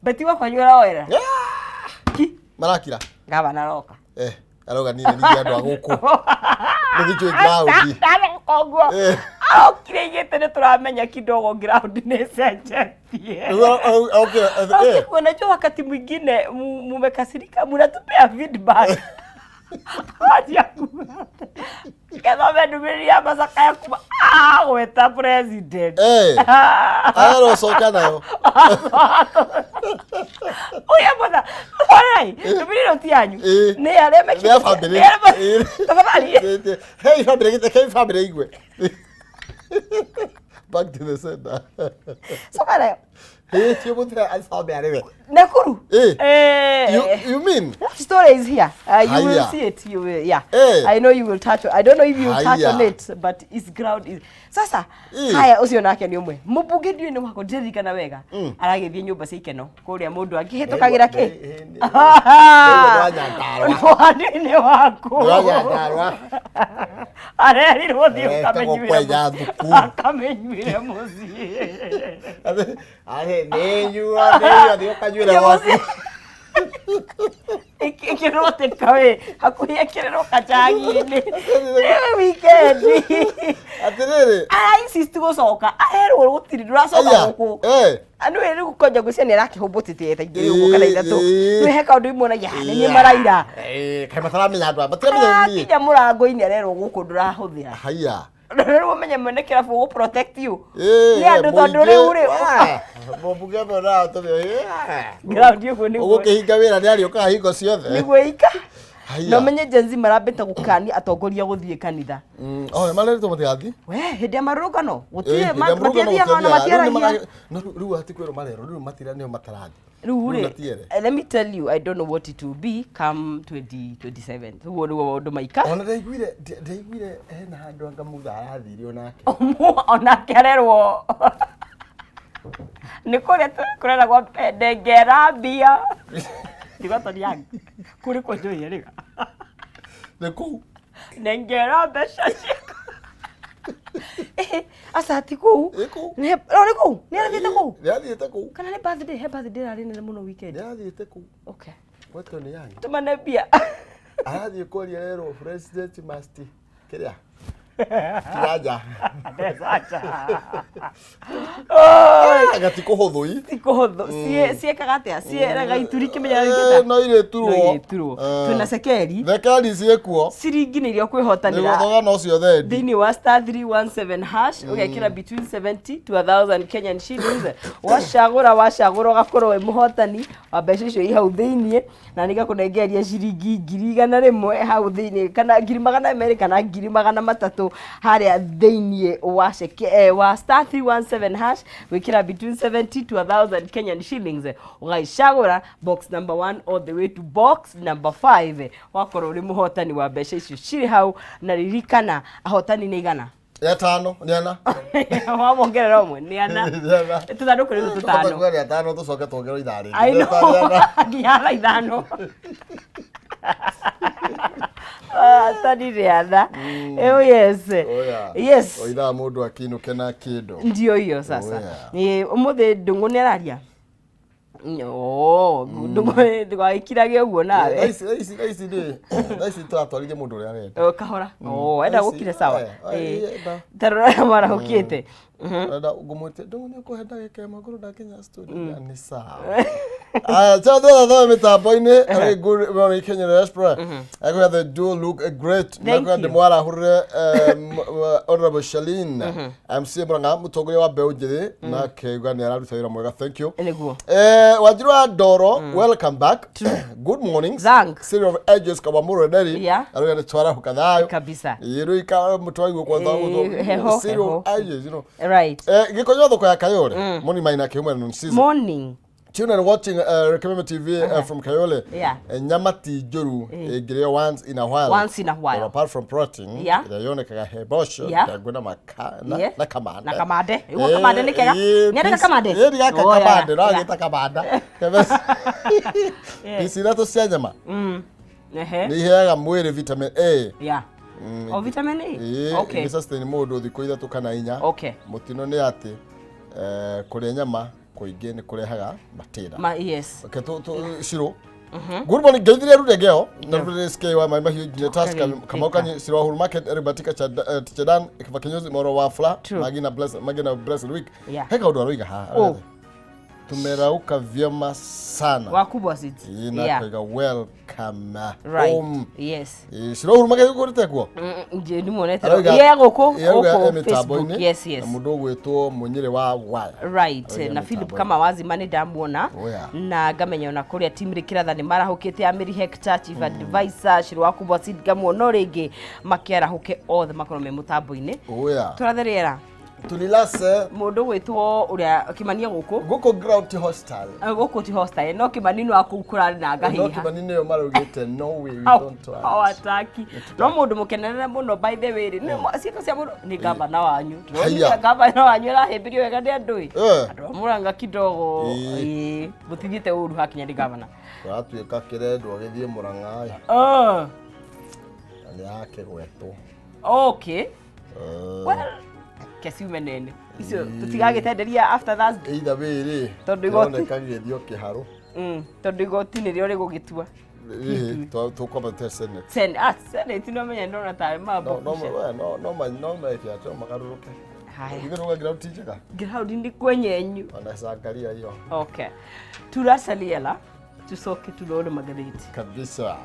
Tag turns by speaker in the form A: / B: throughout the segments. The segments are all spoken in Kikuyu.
A: Beti wakwa nyuĩra oera. Ki.
B: Marakira.
A: Gavana aroka.
B: Eh, aroga niĩ nĩ ningĩ andũ a gũkũ. Nĩ gĩchũĩ ground.
A: Ndaroka ũguo. Arokire igĩte nĩ tũramenya kidogo ground nĩ ĩcenjetie.
B: Rĩu arokire,
A: Okay, unajua wakati mwingine mumekasirika munatupea feedback. Anjia kuga kethome ndũmĩrĩri ya macakaya kuma agweta president.
B: Arocoka nayo.
A: Ũyũ mũtha Alright, ndũmĩrĩri ĩno ti yanyu. Nĩ arĩa
B: Nĩ ya bamĩrĩ.
A: Nĩ arĩa Tafadhali.
B: Hei bamĩrĩ gĩte hei bamĩrĩ igue. Back to the sender.
A: Coka nayo.
B: Hei ti mũthia acome arĩ we.
A: Nakuru.
B: You mean?
A: That story is here. You will
B: Haya.
A: see it. You will, yeah.
B: Eh.
A: I know you will touch on. I don't know if you will touch on
B: Haya.
A: it, but its ground is. Sasa,
B: Eh.
A: haya ucio nake nĩ ũmwe. Mũmbunge ndiũĩ nĩ wako ndiririkana wega. Aragĩthiĩ nyũmba cia ikeno kũrĩa mũndũ angĩhĩtũkagĩra kĩ?
B: Nĩ Nyandarua.
A: Nĩ waku.
B: Nĩ Nyandarua.
A: Arerirwo thiĩ
B: Eh,
A: ũkamenyuĩre
B: etagwo kwenja thuku.
A: Akamenyuĩre mũciĩ.
B: Arĩ nĩ nyua nĩ nyua thiĩ ũkanyuĩre gwaku.
A: Ĩkĩrwo takeaway hakuhĩ ekĩrĩrwo kacagi-inĩ. Nĩ weekend.
B: Atĩrĩrĩ.
A: Ara insist gũcoka arerwo gũtirĩ ndũracoka
B: Aya,
A: gũkũ.
B: Eh.
A: Nĩ rĩu konja ngwĩciria nĩ arakĩhũmbũtĩtie ta igĩrĩ ũguo kana ithatũ.
B: Ĩĩ.
A: Nĩ he kaũndũ imwonagia nĩ niĩ maraira.
B: Eh, kaĩ mataramenya andũ aya matiramenya nĩ niĩ.
A: Akinya mũrango-inĩ arerwo gũkũ ndũrahũthĩra.
B: Haya.
A: Rĩu ũmenye mwene kĩrabu gũ protect you.
B: Eh,
A: Nĩ andũ tondũ rĩu rĩ
B: Mũmbunge ũmwe ũratũmĩa.
A: Ground ũguo nĩguo.
B: Ũgũkĩhinga wĩra nĩ arĩũkaga hingo ciothe.
A: Nĩguo ika.
B: Haya.
A: Na ũmenye Gen Z marambĩte gũkania atongoria gũthiĩ kanitha.
B: Oh, nĩ mareritwo matigathiĩ.
A: We hĩndĩ ya marũrũngano
B: Eh,
A: gũtirĩ
B: hĩndĩ ya mũrũngano
A: matiathiaga ona
B: gũtiathiaga. Rĩu nĩ
A: matiaragia.
B: no rĩu hatikwĩrwo marerwo rĩu matira nĩo matarathiĩ.
A: Rĩu rĩ,
B: matiere.
A: let me tell you, I don't know what it will be come 2027. Ũguo nĩguo maũndũ maika.
B: Ona ndaiguire hena handũ anga mutha arathire onake.
A: Onake arerwo nĩ kũrĩa kũreragwo ndengera mbia. Ndigatoni yangu kũrĩ kwa njũĩ rĩga.
B: Nĩ kũu.
A: Nengera mbeca ciakwa. Aca ti kũu.
B: Ĩ kũu.
A: No nĩ kũu. Nĩ arathiĩte kũu.
B: Nĩ athiĩte kũu.
A: Kana nĩ birthday, he birthday ĩrarĩ nene mũno weekend.
B: Nĩ athiĩte kũu.
A: Okay.
B: Gwetwo nĩ yangi.
A: Tũmane mbia.
B: Arathiĩ kwaria rerwo president must kĩrĩa kiranja.
A: Ndecaca. Oi.
B: Gati kũhũthũ.
A: Ti kũhũthũ. Ciĩkaga atĩa? Cieraga ituri kĩmenya
B: Eh, no irĩturwo.
A: No irĩturwo.
B: Eh.
A: Twĩna cekeri.
B: Thekeri ciĩkuo.
A: Ciringi nĩ iria ũkwĩhotanĩra.
B: Nĩguo thogora ũcio thendi.
A: Thĩinĩ wa *317# ũgekĩra between 70 to 1000 Kenyan shillings. Wacagũra ũgakorwo wĩ mũhotani wa mbeca icio i hau thĩinĩ na nĩngakũnengereria ciringi 100,000 hau thĩinĩ kana 200,000 kana 300,000 harĩa thĩinĩ wa ceke, wa *317# gwĩkĩra between 70 to 1000 Kenyan shillings ũgagĩcagũra box number 1 all the way to box number 5 wakorwo ũrĩ mũhotani wa mbeca icio cirĩ hau na ririkana ahotani nĩ 100.
B: Nĩ atano, nĩ ana.
A: Wamongerera ũmwe nĩ ana.
B: Nĩ ana.
A: Tũthandũkũ rĩu
B: Tũkahota
A: tũtano.
B: kuga nĩ atano tũcoke tuongerwo ithaa rĩngĩ.
A: I
B: Nĩ
A: know.
B: atano, nĩ ana.
A: Nginya thaa 5. Atani nĩ ana. Oh yes.
B: Oh, yeah.
A: Yes.
B: O ithaa mũndũ akĩinũke na kĩndũ.
A: Ndio hiyo sasa.
B: Oh, yeah.
A: Nĩ ũmũthĩ Ndũng'ũ nĩ araria. Oh, Ndũng'ũ ndũgagĩkirage ũguo nawe.
B: Thaa ici rĩ, thaa ici tũratwarithia mũndũ ũrĩa arenda.
A: Oh, kahora. Oh, enda
B: Thaa ici,
A: gũkire sawa.
B: Enda.
A: Ta rora arĩa marahũkĩte.
B: Arenda ngũmwĩtie Ndũng'ũ nĩ ũkũhe ndagĩka 1 ngorwo ndakinya studio. Nĩ sawa. Aya, cha thotha thotha mĩtambo-inĩ very good morning Kenya Diaspora. Akwĩra the duo look great.
A: Thank
B: Nakwĩra
A: you.
B: ndĩmwarahũrĩre Honorable Shalin MC Murang'a mũtongoria wa mbeũ njĩthĩ nake uga nĩ araruta wĩra mwega, thank you.
A: Nĩguo.
B: Wanjiru wa Ndoro, welcome back. Good morning.
A: Thanks.
B: City of Ages Kawamuro Nderi. Aruga nĩ twarahuka thayũ.
A: Kabisa.
B: Ĩĩ rĩu ika mũtwaigwo kwanza
A: Heho,
B: City
A: heho.
B: of Ages.
A: Right.
B: Gĩkonyo thoko ya Kayole. Morning maina kiume non season.
A: Morning.
B: Tune and watching Rekememe TV from Kayole. Nyama ti njũru ĩngĩrĩo once in a while.
A: Once in a while.
B: Or apart from protein, ĩrĩa yonekaga he mboco, ndengũ na maka na, na kamande.
A: Na kamande. Iguo kamande nĩ kega. Nĩ areka kamande?
B: Ĩĩ, gaka
A: Oh, yeah,
B: kamande, no
A: yeah.
B: agĩta kamanda. Piece ithatũ cia nyama nĩ iheaga mwĩrĩ vitamin A.
A: Oh, vitamin A.
B: Ĩĩ, ĩngĩ sustain mũndũ thikũ 3 kana 4. Mũtino nĩ atĩ kũrĩa nyama Kũingĩ nĩ kũrehaga matĩna.
A: Ma, yes.
B: Okay, tu Shiro. Good morning, ngeithirie Rudegeo na Rudere SK wa Mai Mahiũ Nginya Task
A: Thika.
B: Kamau Kanyi Shiro wa Uhuru Market Eribatika Teacher Dan Kibaki Kinyozi Moro wa Fla
A: True.
B: Magina Bless Magina Blessed Week.
A: Yeah.
B: He kaũndũ aroiga haha.
A: Oh.
B: Tumerauka vyema sana.
A: Wakubwa Seeds.
B: Ĩĩ, na
A: Yeah.
B: koiga welcome
A: Right.
B: home.
A: Yes.
B: Ĩĩ, Shiro Uhuru Market ũkũrĩte kuo?
A: Nje ndimuonete.
B: Arauga-
A: Yeah, gũkũ
B: Ĩĩ, arauga
A: gũkũ
B: e mĩtambo-inĩ,
A: Facebook. Yes, yes.
B: Na mũndũ ũgwĩtwo Mũnyĩrĩ wa Waya.
A: Right.
B: Arauga
A: Na Philip
B: mĩtambo-inĩ.
A: kama wazima nĩ ndamuona.
B: Oh, yeah.
A: Na ngamenya ona kũrĩa team rĩkĩratha nĩ marahũkĩte Amiri Hector, Chief Advisor, Shiro wa Kubwa Seed ngamuona o rĩngĩ makĩarahũke othe makorwo me mũtambo-inĩ.
B: Oh, yeah.
A: Tũrathe rĩera.
B: Tulilase
A: Mũndũ gwĩtwo ũrĩa Kĩmani e gũkũ.
B: gũkũ ground hostel.
A: Gũkũ ti hostel no Kĩmani no akũu kũrarĩ na
B: No
A: ngahiha.
B: Kĩmani nĩyo maraugĩte no way we don't want.
A: Hawataki. No mũndũ mũkenerere mũno by the way rĩ. Nĩ ciĩko cia mũndũ nĩ gavana wanyu.
B: Haiya.
A: Ndĩronire gavana wanyu arahĩmbĩrio wega nĩ andũ ĩ.
B: Eh.
A: Andũ a Mũrang'a kidogo
B: Ĩĩ.
A: ĩĩ mũtithiĩte ũru hakinya nĩ gavana.
B: Kũratuĩka kĩrendwo gĩthiĩ Mũrang'a ĩ,
A: Oh,
B: na nĩ yakĩgwetwo.
A: okay. Well, keciume nene. Icio tũtigagĩtenderia after Thursday.
B: Either way rĩ,
A: Tondũ igoti-
B: kĩroneka gĩgĩthiĩ o kĩharũ.
A: Tondũ igoti nĩrĩo rĩgũgĩtua.
B: Ĩhĩ, tũkwamba Senate.
A: Senate no menya ndona tarĩ
B: No
A: mambo.
B: no we, no no ma no meke atĩ no magarũrũke.
A: Haya.
B: Ithuĩ rũga ground ti njega.
A: Ground nĩ kwenyenyu.
B: Ona cangaria iyo.
A: Okay. Turacaliela tucoke turore magathĩti.
B: Kabisa.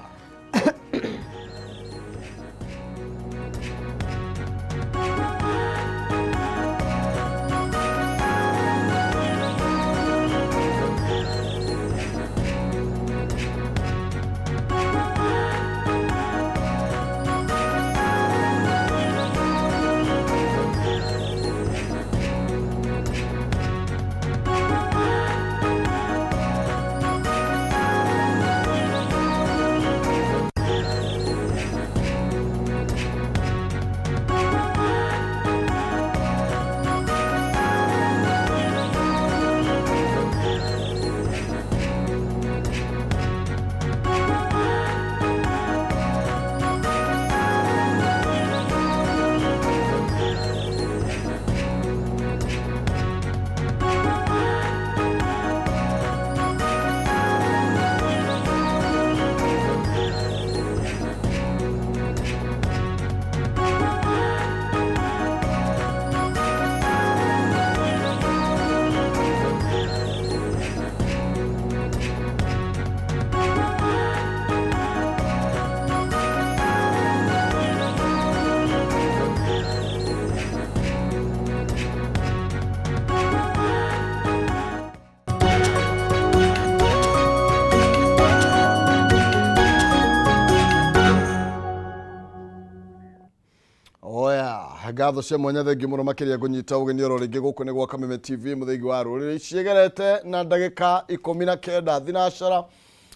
B: Oya, ngatho cia mwanya thengi mũno makĩria ngũnyita ũgeni oro rĩngĩ gũkũ nĩ gwa Kameme TV mũthingi wa rũrĩrĩ ciĩgerete na ndagĩka 19 thinacara.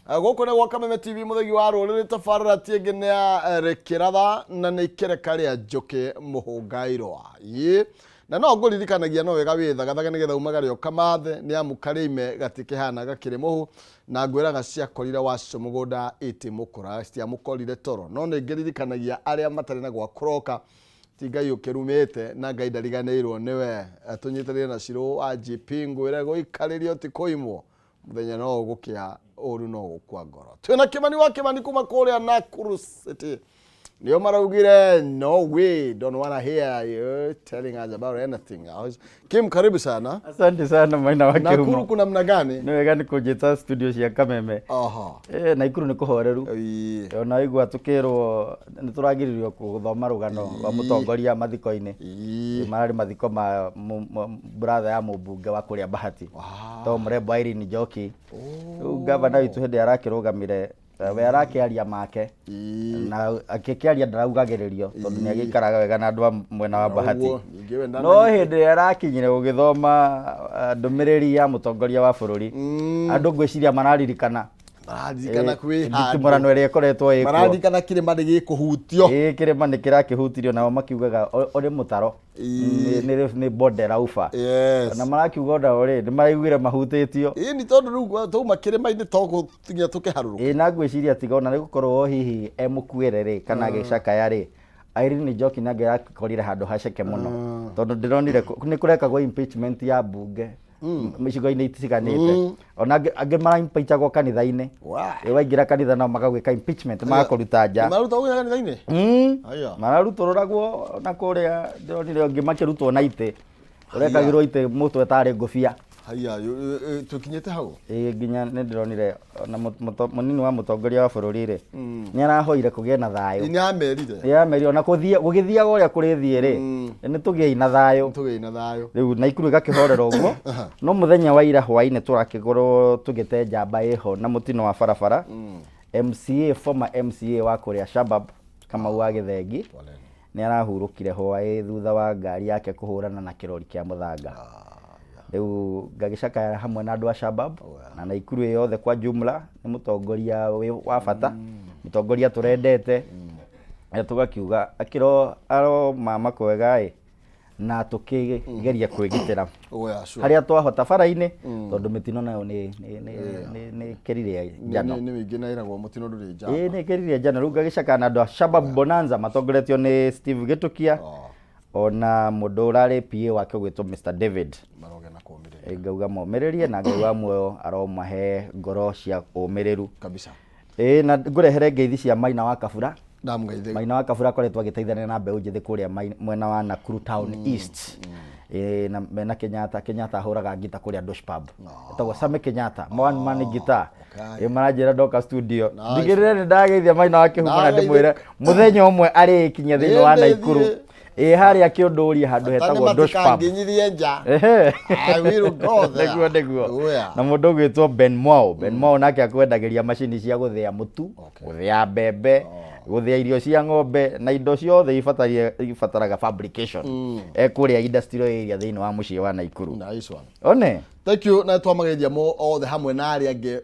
B: Gũkũ nĩ gwa Kameme TV mũthingi wa rũrĩrĩ tabarĩra ti ĩngĩ nĩ ya Rĩkĩratha na nĩ ikereka rĩa njũkĩ mũhũngairwa. Ĩ na no ngũririkanagia no wega wĩthagathaga nĩgetha umagare ũkamathe nĩ amu karĩime gatikĩhana gakĩrĩ mũhu na ngwĩraga ciakorire wacio mũgũnda ĩtĩmũkora citiamũkorire toro no nĩ ngĩririkanagia arĩa matarĩ na gwa kũroka ti Ngai ũkĩrumĩte na Ngai ndariganĩirwo nĩwe. Tũnyitanĩre na Shiro wa GP ngwĩre gũikarĩrio ti kũimwo mũthenya no ũgũkĩa ũru no gũkua ngoro. Twĩna Kĩmani wa Kĩmani kuma kũrĩa Nakuru City nĩo maraugire no way don't wanna hear you telling us about anything else. Kim, karibu sana.
C: Asante sana maina wa
B: Nakuru
C: Kĩhumo.
B: kuna mna gani?
C: Nĩ wega nĩ kũnjĩta studio cia Kameme.
B: Aha.
C: Naikuru nĩ kũhoreru.
B: Ĩĩ.
C: Ona waigua tũkĩrwo nĩ tũragiririo gũthoma rũgano rwa mũtongoria mathiko-inĩ.
B: Ĩĩ.
C: Mararĩ mathiko ma brother ya mũmbunge wa kũrĩa Bahati. To mũrembo Irene Njoki. Rĩu gavana witũ hĩndĩ arakĩrũgamire we arakĩaria make.
B: Ĩĩ.
C: Na akĩkĩaria ndaraugagĩrĩrio tondũ nĩ agĩikaraga wega na andũ a mwena wa Bahati.
B: Ũguo, ningĩ we
C: No hĩndĩ ĩrĩa arakinyire gũgĩthoma ndũmĩrĩri ya mũtongoria wa bũrũri andũ ngwĩciria mararirikana
B: Mararirikana kwĩ
C: nditimũrano ĩrĩa ĩkoretwo ĩkuo.
B: Mararirikana kĩrĩma nĩ gĩkũhutio.
C: Ĩĩ kĩrĩma nĩ kĩrakĩhutirio nao makiugaga ũrĩ mũtaro.
B: Ĩĩ.
C: Nĩ bonde rauba.
B: Yes.
C: Na marakiuga onao rĩ nĩ maraiguire mahutĩtio.
B: Ĩĩ nĩ tondũ rĩu twauma kĩrĩma-inĩ to nginya tũkĩharũrũka.
C: Ĩĩ na ngwĩciria tiga ona nĩ gũkorwo hihi emũkuĩre rĩ kana agĩcakaya rĩ Irene Njoki nake arakorire handũ haceke mũno tondũ ndĩronire nĩ kũrekagwo impeachment ya mbunge. icigo-inĩ itiganĩte. Ona angĩ maraimpeachagwo kanitha-inĩ.
B: Wa.
C: Ĩ, waingĩra kanitha no magagwĩka impeachment, magakũruta nja.
B: Maruta ũguo kanitha-inĩ? Aya.
C: Mararutũrũragwo na kũrĩa ndĩronire ũngĩ makĩrutwo na itĩ, ũrekagĩrwo itĩ mũtwe tarĩ ngũbia.
B: Haya, tũkinyĩte hau.
C: Ĩ, nginya nĩ ndĩronire ona mũnini wa mũtongoria wa bũrũri rĩ, nĩ arahoire kũgĩe na thayũ.
B: Nĩ amerire.
C: Nĩ amerire ona kũthiĩ gũgĩthiaga ũrĩa kũrĩthiĩ rĩ, nĩ tũgĩei na thayũ.
B: Tũgĩi na thayũ.
C: Rĩu Naikuru ĩgakĩhorera ũguo, no mũthenya wa ira hwainĩ tũrakĩgorwo tũgĩte njamba ĩho na mũtino wa barabara. MCA, former MCA wa kũrĩa Shabab, Kamau wa Gĩthengi, nĩ arahurũkire hwaĩ thutha wa ngari yake kũhũrana na kĩrori kĩa mũthanga. Rĩu ngagĩcakaya hamwe na andũ a Shabab na Naikuru ĩ yothe kwa jumla. Nĩ mũtongoria wĩ wa bata, mũtongoria tũrendete. Tũgakiuga akĩro aro mama kwega ĩ, na tũkĩgeria kwĩgitĩra
B: Oh, yeah, sure.
C: harĩa twahota bara-inĩ, tondũ mĩtino nayo nĩ ĩkĩrire njano.
B: Nĩ mĩingĩ na ĩragwo mũtino ndũrĩ njamba.
C: Ĩĩ, nĩ ĩkĩrire njano. Rĩu ngagĩcakaya na andũ a Shabab Bonanza matongoretio nĩ Steve Gĩtũkia, ona mũndũ ũrarĩ PA wake ũgwĩtwo Mr David.
B: Maroge na kũũmĩrĩria.
C: Ĩ, ngauga momĩrĩrie na Ngai wa muoyo aromahe ngoro cia ũmĩrĩru.
B: Kabisa.
C: Ĩ, na ngũrehere ngeithi cia Maina wa Kabura.
B: Ndamũgeithia.
C: Maina wa Kabura akoretwo agĩteithania na mbeũ njĩthĩ kũrĩa mwena wa Nakuru Town East. Ĩ, na mena Kenyatta, Kenyatta ahũraga ngita kũrĩa Dosh Pub. Etagwo Sami Kenyatta, one man guitar. Ĩ, maranjĩra ndoka studio.
B: Nice.
C: Ndigĩrĩre nĩ ndageithia Maina wa Kĩhumo na
B: Ndageithia.
C: ndĩmwĩre mũthenya ũmwe arĩkinyia thĩinĩ wa
B: Nĩ
C: Naikuru.
B: ndĩthiĩ.
C: Ĩ, harĩa kĩũndũria handũ hetagwo Dosh Pub.
B: Matikanginyithie nja.
C: Ehe.
B: I will go there.
C: Nĩguo, nĩguo.
B: Oh, yeah.
C: Na mũndũ ũgwĩtwo Ben Mwao. Ben Mwao nake akwendagĩria macini cia gũthĩa mũtu, gũthĩa mbembe, gũthĩa irio cia ng'ombe na indo ciothe ibataraga fabrication. Ekũrĩa industrial area thĩinĩ wa mũciĩ wa Naikuru.
B: Nice one.
C: One.
B: Thank you, na twamageithia mo othe hamwe na arĩa angĩ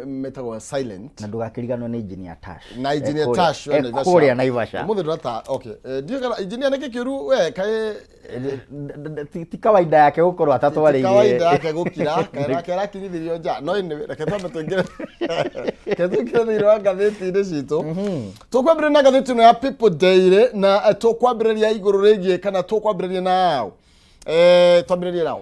B: metagwo silent.
C: Na ndũgakĩriganwo nĩ Engineer Tash.
B: Na Engineer Tash wa Naivasha.
C: Kũrĩa Naivasha.
B: Ũmũthĩ ndũrata, okay. Ndiũĩ kana engineer nĩkĩ kĩũru we kaĩ
C: Ti kawaida yake gũkorwo atatwarĩire.
B: Kawaida yake gũkira, kaĩ nake arakinyithirio nja. No anyway, reke twambe tũingĩre. Reke tũingĩre thĩinĩ wa ngathĩti-inĩ citũ. Tũkwambĩrĩria na ngathĩti ĩno ya People Daily na tũkwambĩrĩria igũrũ rĩgiĩ kana tũkwambĩrĩria na twambĩrĩrie nao.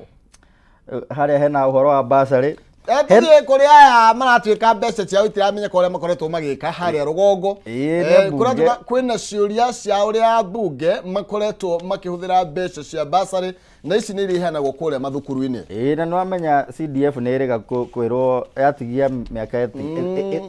C: Harĩa hena ũhoro wa basarĩ.
B: Tũthiĩ kũrĩ aya maratuĩka mbeca ciao itiramenyeka ũrĩa makoretwo magĩka harĩa rũgongo.
C: Ĩĩ, nĩ mbunge.
B: Kũratuĩka kwĩna ciũria cia ũrĩa mbunge makoretwo makĩhũthĩra mbeca cia basarĩ, na ici nĩ iria iheanagwo kũrĩa mathukuru-inĩ.
C: Ĩĩ, na nĩwamenya CDF nĩ ĩrĩga kwĩrwo yatigia mĩaka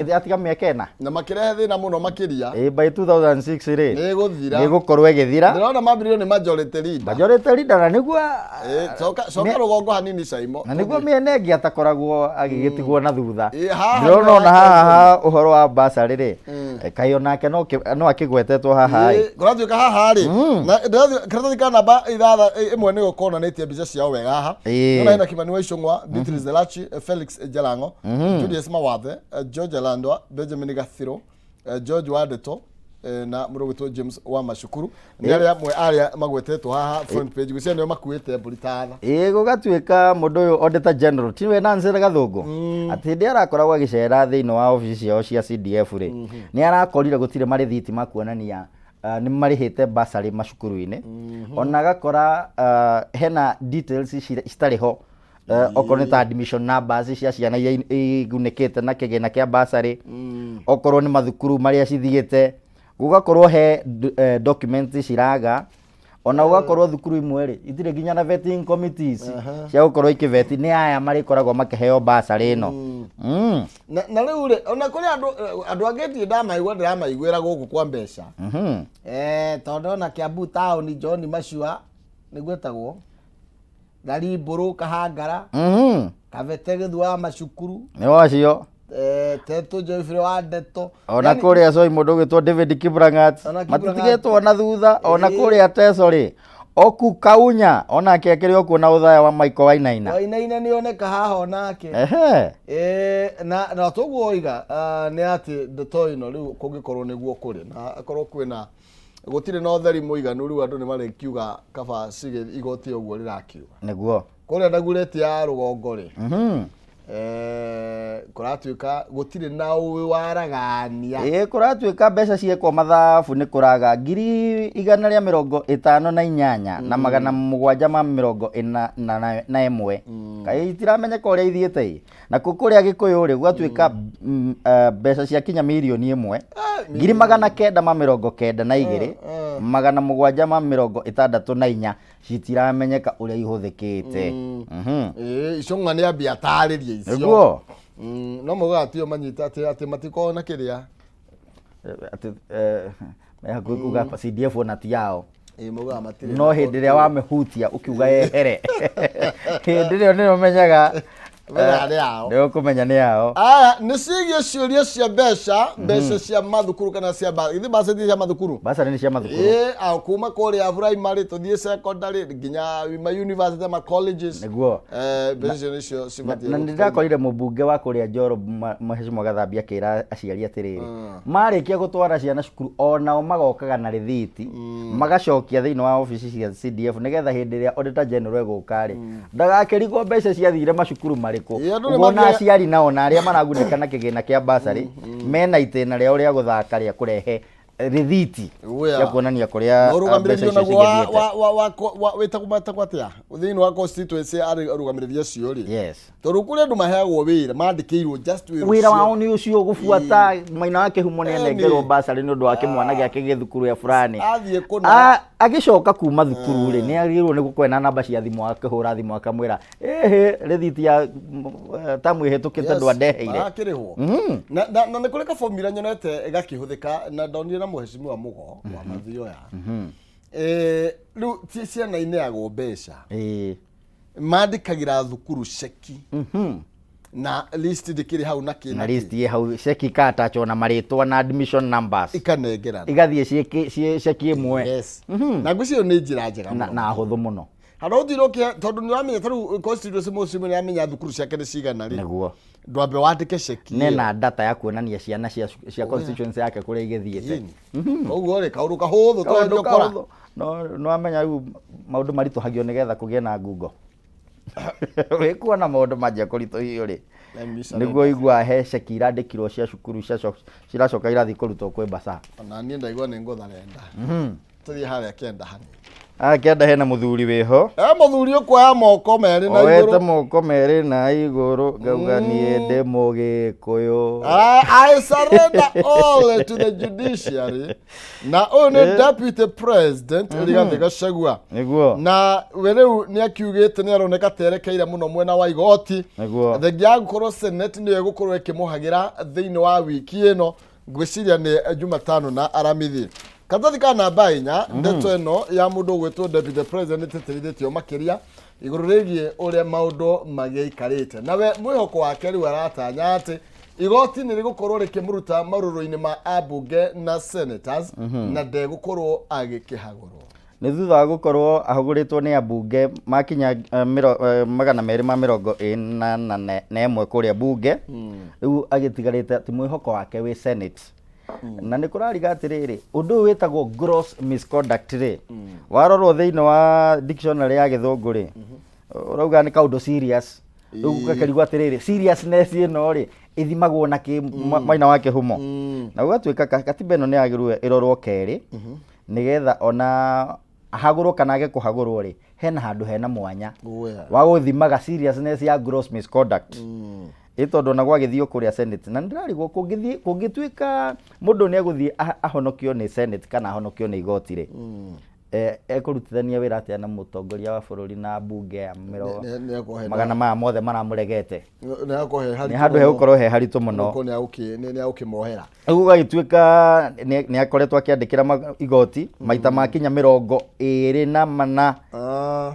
C: yatiga mĩaka ĩna.
B: Na makĩrehe thĩna mũno makĩria.
C: Ĩĩ, by 2006 rĩ,
B: Nĩ ĩgũthira.
C: Nĩ ĩgũkorwo ĩgĩthira.
B: Ndĩrona mambĩrĩrio nĩ majority leader.
C: Majority leader, na nĩguo
B: Ĩĩ, coka rũgongo hanini Caimo.
C: Na nĩguo mĩena ĩngĩ atakoragwo agĩgĩtigwo na thutha.
B: Ĩĩ, haha
C: Ndĩrona
B: nĩho
C: ona haha ũhoro wa basarĩ rĩ, kaĩ onake no akĩgwetetwo haha ĩ.
B: Ĩĩ, kũratuĩka haha rĩ, na karatathi ka namba ithatha, ĩmwe nĩyo konanĩtie mbica ciao wega haha. Nĩwona hena Kimani wa Ichung'wa, Beatrice Elachi, Felix Jalango, Julius Mawathe, George Alandwa, Benjamin Gathiro, George Wandeto, na mũndũ ũgwĩtwo James wa Macukuru. Nĩ arĩa amwe arĩa magwetetwo haha front page, gwĩciria nĩo makuĩte mbũri ta tha.
C: Ĩĩ, gũgatuĩka mũndũ ũyũ Auditor General tiwe Nancy Gathũngũ, atĩ hĩndĩ arakoragwo agĩcera thĩinĩ wa obici ciao cia CDF rĩ, nĩ arakorire gũtirĩ marĩthiti ma kuonania nĩ marĩhĩte basarĩ macukuru-inĩ. Ona agakora hena details citarĩ ho. Okorwo nĩ ta admission numbers cia ciana iria igunĩkĩte na kĩgĩna kĩa basarĩ, okorwo nĩ mathukuru marĩa cithiĩte, gũgakorwo he documents ciraga. Ona gũgakorwo thukuru imwe rĩ itirĩ nginya na vetting committees cia gũkorwo ikĩveti nĩ aya marĩkoragwo makĩheo basarĩ ĩno.
B: Na rĩu rĩ, ona kũrĩ andũ angĩ ndirĩ ndamaigua, ndĩramaiguĩra gũkũ kwa mbeca. Tondũ ona Kiambu town John Macua nĩguo etagwo, Garimbũrũ Kahangara, Kabete Gĩthua wa Macukuru,
C: Nĩ wacio.
B: Tetu Joyfrey wa Ndeto.
C: Ona
B: Yani
C: kũrĩa Soi mũndũ ũgwĩtwo David Kiplangat,
B: Ona Kiplangat.
C: matitigĩtwo na thutha. Ona
B: Ĩĩ.
C: kũrĩa Teso rĩ, Oku Kaunya onake akĩrĩ okuo na ũthaya wa Michael Wainaina.
B: Wainaina nĩ oneka haha onake. Na toguo oiga, nĩ atĩ ndeto ĩno rĩu kũngĩkorwo nĩguo kũrĩ na akorwo kwĩna gũtirĩ na ũtheri mũiganu, rĩu andũ nĩ marĩkiuga kaba cigĩ igoti ũguo rĩrakiuga.
C: Nĩguo.
B: Kũrĩa Dagoretti ya rũgongo rĩ, Kũratuĩka gũtirĩ na ũĩ waragania.
C: Ĩĩ, kũratuĩka mbeca ciekwo mathabu nĩ kũraga 158,781 kaĩ itiramenyeka ũrĩa ithiĩte ĩ. Nakuo kũrĩa Gĩkũyũ rĩ, gwatuĩka mbeca ciakinya 1,000,000 992,764 citiramenyeka ũrĩa ihũthĩkĩte.
B: Ĩĩ, icio ng'a nĩ ambia atarĩrie icio.
C: Nĩguo.
B: No maugaga tio manyita atĩ atĩ matikoragwo na kĩrĩa.
C: Atĩ me hakuhĩ kuga CDF ona ti yao.
B: Ĩĩ, maugaga matirĩ.
C: No hĩndĩ ĩrĩa wamĩhutia ũkiuga yehere, hĩndĩ ĩyo nĩyo ũmenyaga.
B: Ũmenyaga nĩ yao.
C: Nĩyo ũkũmenya nĩ yao.
B: Aya nĩ ciĩgiĩ ciũria cia mbeca, mbeca cia mathukuru kana cia githĩ bursary cia mathukuru?
C: Bursary nĩ cia mathukuru.
B: Ĩĩ, kuma kũrĩa primary tũthiĩ secondary nginya ma university, ma colleges.
C: Nĩguo.
B: Mbeca icio nĩcio cibatiĩ
C: Na
B: gũtũteithia.
C: Nĩndakorire mũmbunge wa kũrĩa Njoro, Mheshimiwa Gathambia, akĩra aciari atĩrĩrĩ, marĩkia gũtwara ciana cukuru onao magokaga na rĩthiti magacokia thĩinĩ wa obici cia CDF, nĩgetha hĩndĩ ĩrĩa Auditor General egũka rĩ, ndagakĩrigwo mbeca ciathire macukuru marĩkũ.
B: Ĩĩ, andũ nĩ
C: Ũguo na aciari nao na arĩa maragunĩka na kĩgĩna kĩa bursary mena itĩna rĩao rĩa gũthaka rĩa kũrehe rĩthiti
B: Wea.
C: cia kuonania kũrĩa
B: Na
C: mbeca
B: ũrũgamĩrĩri
C: icio
B: onaguo wa
C: cigĩthiĩte.
B: wa wĩtagwo metagwo atĩa thĩinĩ wa constituency arũgamĩrĩri acio rĩ?
C: Yes.
B: Tondũ kũrĩ andũ maheagwo wĩra, mandĩkĩirwo just wĩra
C: Wĩra
B: ũcio.
C: wao nĩ ũcio, gũbuata maina wa kĩhumo nĩ
B: Eni.
C: anengerwo basarĩ nĩ ũndũ wa kĩmwana gĩake gĩ thukuru ya fulani.
B: Athiĩ kũna.
C: Agĩcoka kuma thukuru rĩ, nĩ agĩrĩirwo nĩ gũkorwo na namba cia thimũ, akĩhũra thimũ akamwĩra, ĩhĩ, rĩthiti ya tamu ĩhĩtũkĩte ndwandeheire.
B: Marakĩrĩhwo. Na nĩ kũrĩ kabomira nyonete gakĩhũthĩka, na ndonire na mũhecimiwa Mũgo wa Mathioya. Rĩu ti ciana ineagwo mbeca, mandĩkagĩra thukuru ceki na list ndĩkĩrĩ hau na kĩ
C: Na
B: na
C: list
B: kĩ.
C: ĩ hau, ceki ikatachwo na marĩtwa na admission numbers.
B: Ikanengerana.
C: Igathiĩ ciĩ ceki ĩmwe.
B: Yes. Na ngwĩciria ĩyo nĩ njĩra njega
C: na
B: mũno.
C: Na hũthũ mũno.
B: Handũ ũthire ũkĩhe, tondũ nĩ ũramenya ta rĩu constituency mũciĩ nĩ aramenya thukuru ciake nĩ cigana rĩ, ndwambe wandĩke ceki ĩyo.
C: Nena data ya kuonania ciana cia constituency yake kũrĩa igĩthiĩte.
B: Ĩni. Koguo rĩ, kaũndũ kahũthũ
C: Kaũndũ
B: twendia ũkora.
C: kahũthũ. No nĩwamenya rĩu maũndũ maritũhagio nĩgetha kũgĩe na ngungo. Wĩkuona maũndũ manjia kũritũhio rĩ,
B: Let me surrender.
C: Nĩguo ũiguaga he ceki irandĩkirwo cia cukuru ciracoka irathiĩ kũrutwo kwĩ baca.
B: Ona niĩ ndaigua nĩ ngũtharenda. Tũthiĩ harĩa kĩanda hanini.
C: Haha kĩanda hena mũthuri wĩho.
B: E mũthuri ũkuoya moko merĩ na
C: Oete
B: igũrũ.
C: moko merĩ na igũrũ, ngauga niĩ ndĩ Mũgĩkũyũ.
B: I surrender all to the judiciary. Na ũyũ nĩ Deputy President Rigathĩ Gachagua. Na we rĩu nĩ akiugĩte nĩ aroneka terekeire mũno mwena wa igoti. Thengia ya gũkorwo Senate nĩyo ĩgũkorwo ĩkĩmũhagĩra thĩinĩ wa wiki ĩno, ngwĩciria nĩ Jumatano na Aramithi. Karatathi ka namba 4, ndeto ĩno ya mũndũ ũgwĩtwo Deputy President ĩtĩtĩrithĩtio makĩria igũrũ rĩgiĩ ũrĩa maũndũ magĩikarĩte. Nawe mwĩhoko wake rĩu aratanya atĩ igoti nĩ rĩgũkorwo rĩkĩmũruta marũrũ-inĩ ma ambunge na senators, na ndegũkorwo agĩkĩhagũrwo.
C: Nĩ thutha wa gũkorwo ahũgũrĩtwo nĩ ambunge makinya 241 kũrĩa bunge, rĩu agĩtigarĩte atĩ mwĩhoko wake wĩ Senate. Na nĩ kũrariga atĩrĩrĩ, ũndũ ũyũ wĩtagwo gross misconduct rĩ, warorwo thĩinĩ wa dictionary ya Gĩthũngũ rĩ, ũrauga nĩ kaũndũ serious. Rĩu ũgakĩrigwo atĩrĩrĩ, seriousness ĩno rĩ, ĩthimagwo na kĩ maina wa kĩhumo? Na gũgatuĩka katiba ĩno nĩ yagĩrĩirwo ĩrorwo kerĩ, nĩgetha ona ahagũrwo kana age kũhagũrwo rĩ, hena handũ hena mwanya wa gũthimaga seriousness ya gross misconduct. Ĩ tondũ ona gwagĩthio kũrĩa Senate, na nĩndĩrarigwo kũngĩtuĩka mũndũ nĩ egũthiĩ ahonokio nĩ Senate kana ahonokio nĩ igoti rĩ, ekũrutithania wĩra atĩa na mũtongoria wa bũrũri na mbunge ya
B: Nĩ ekũhe
C: magana maya mothe maramũregete?
B: Nĩ ekũhe
C: Nĩ
B: haritũ
C: handũ
B: mũno.
C: hegũkorwo he haritũ mũno.
B: Gũkorwo nĩ agũkĩmohera.
C: Rĩu gũgagĩtuĩka nĩ akoretwo akĩandĩkĩra igoti maita makinya 24.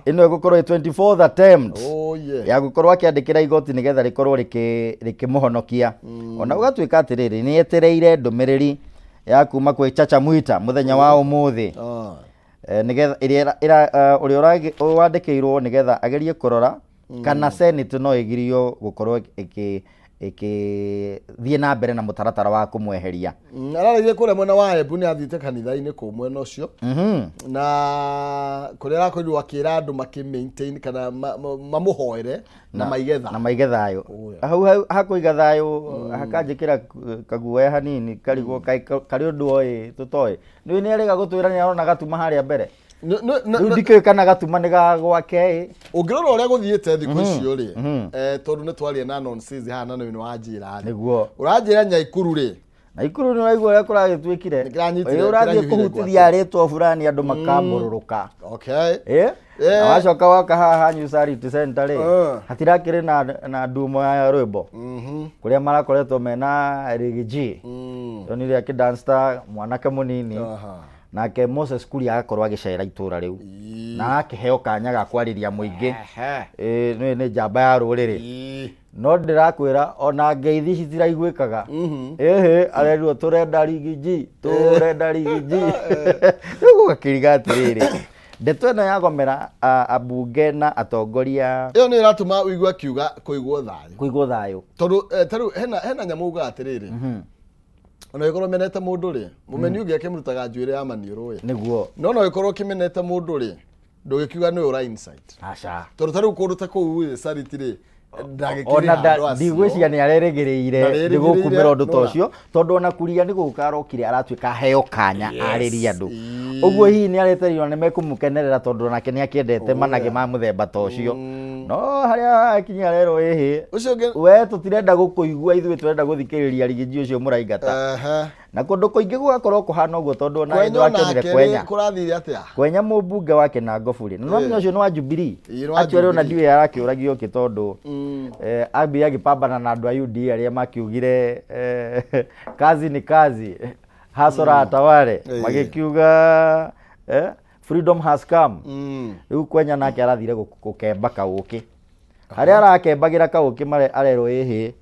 C: Ĩno ĩgũkorwo ĩ 24th attempt
B: Oh, yeah.
C: ya gũkorwo akĩandĩkĩra igoti nĩgetha rĩkorwo rĩkĩmũhonokia. Ona gũgatuĩka atĩrĩrĩ, nĩ etereire ndũmĩrĩri ya kuma kwĩ Chacha Mwita mũthenya wa ũmũthĩ. Nĩgetha ĩrĩa ũrĩa wandĩkĩirwo nĩgetha agerie kũrora kana Senate no ĩgirio gũkorwo Ĩkĩthiĩ na mbere na mũtaratara wa kũmweheria.
B: Ararĩire kũrĩa mwena wa Embu, nĩ athiĩte kanitha-inĩ kũu mwena ũcio na kũrĩa arakorirwo akĩra andũ makĩ maintain kana mamũhoere na maige
C: na
B: thayũ.
C: Maige thayũ.
B: Oh, yeah.
C: Hau hau hakũiga thayũ hakanjĩkĩra kaguoya hanini karigwo karĩ ũndũ oĩ tũtoĩ. Nĩ nĩ arĩga gũtwĩra nĩ arona gatuma harĩa mbere. Rĩu ndikĩũĩ kana gatuma nĩ ga gwake ĩ.
B: Ũngĩrora ũrĩa gũthiĩte thikũ icio rĩ, tondũ nĩ twaria na nonsense haha na nĩ wanjĩra rĩ,
C: Nĩguo.
B: Ũranjĩra Nyaikuru rĩ,
C: Na ikuru nĩ waigua ũrĩa kũragĩtuĩkire.
B: Nĩkĩranyitire,
C: Ĩ, ũrathiĩ
B: kĩrahiũhire.
C: Kũhutithia rĩtwa fulani andũ makambũrũrũka.
B: Okay.
C: Ĩ? Na wacoka waka haha hanyu Charity Center rĩ, hatirakĩrĩ na ndumo ya rwĩmbo kũrĩa marakoretwo mena Riggy G. Onire akĩdance ta mwanake mũnini. Nake Moses Kuria agakorwo agĩcera itũra rĩu na agakĩheo kanya ga kwarĩria mũingĩ. Ĩ, nĩ njamba ya rũrĩrĩ. No ndĩrakwĩra ona ngeithi citiraiguĩkaga. Ĩhĩ, arerirwo tũrenda Riggy G, tũrenda Riggy G. Rĩu gũgakĩriga atĩrĩrĩ, ndeto ĩno yagomera ambunge na atongoria.
B: Ĩyo nĩ ĩratũma ũigue akiuga kũigwo thayũ.
C: Kũigwo thayũ.
B: Tondũ ta rĩu hena nyamũ ugaga atĩrĩrĩ, ona ũngĩkorwo ũmenete mũndũ rĩ, mũmeni ũngĩ akĩmũrutaga njuĩrĩ ya maniũrũ ĩ.
C: Nĩguo.
B: No ũngĩkorwo ũkĩmenete mũndũ rĩ, ndũgĩkiuga nĩwe ũra incite.
C: Aca.
B: Tondũ ta rĩu kũndũ ta kũu ĩ Charity rĩ, ndagĩkĩrĩ
C: Ona
B: handũ acio.
C: Ndigwĩciria nĩ arerĩgĩrĩire
B: Ndarerĩgĩrĩire,
C: nĩ gũkumĩra ũndũ ta
B: nona.
C: ũcio, tondũ ona Kuria nĩ gũka arokire aratuĩka aheo kanya arĩrie andũ. Ũguo hihi nĩ aretereirwo nĩ mekũmũkenerera, tondũ onake nĩ akĩendete managĩ ma mũthemba ta ũcio. No harĩa akinya arerwo ĩhĩ,
B: Ũcio ũngĩ
C: we tũtirenda gũkũigua, ithuĩ tũrenda gũthikĩrĩria Riggy G ũcio mũraingata. Na kũndũ kũingĩ gũgakorwo kũhana ũguo, tondũ ona
B: Kwenya
C: wakĩonire
B: onake
C: Kwenya
B: rĩ, kũrathire atĩa?
C: Kwenya mũmbunge wa Kinangobu rĩ, na nĩwamenya ũcio nĩ wa Jubilee.
B: Ĩĩ, nĩ wa
C: Actually ona
B: Jubilee.
C: ndiũĩ arakĩũragio kĩ, tondũ ambire agĩpambana na andũ a UDA arĩa makiugire kazi ni kazi, hasora atawale, magĩkiuga freedom has come. Rĩu Kwenya nake arathire gũkemba kaũkĩ, harĩa arakembagĩra kaũkĩ mare arerwo ĩhĩ,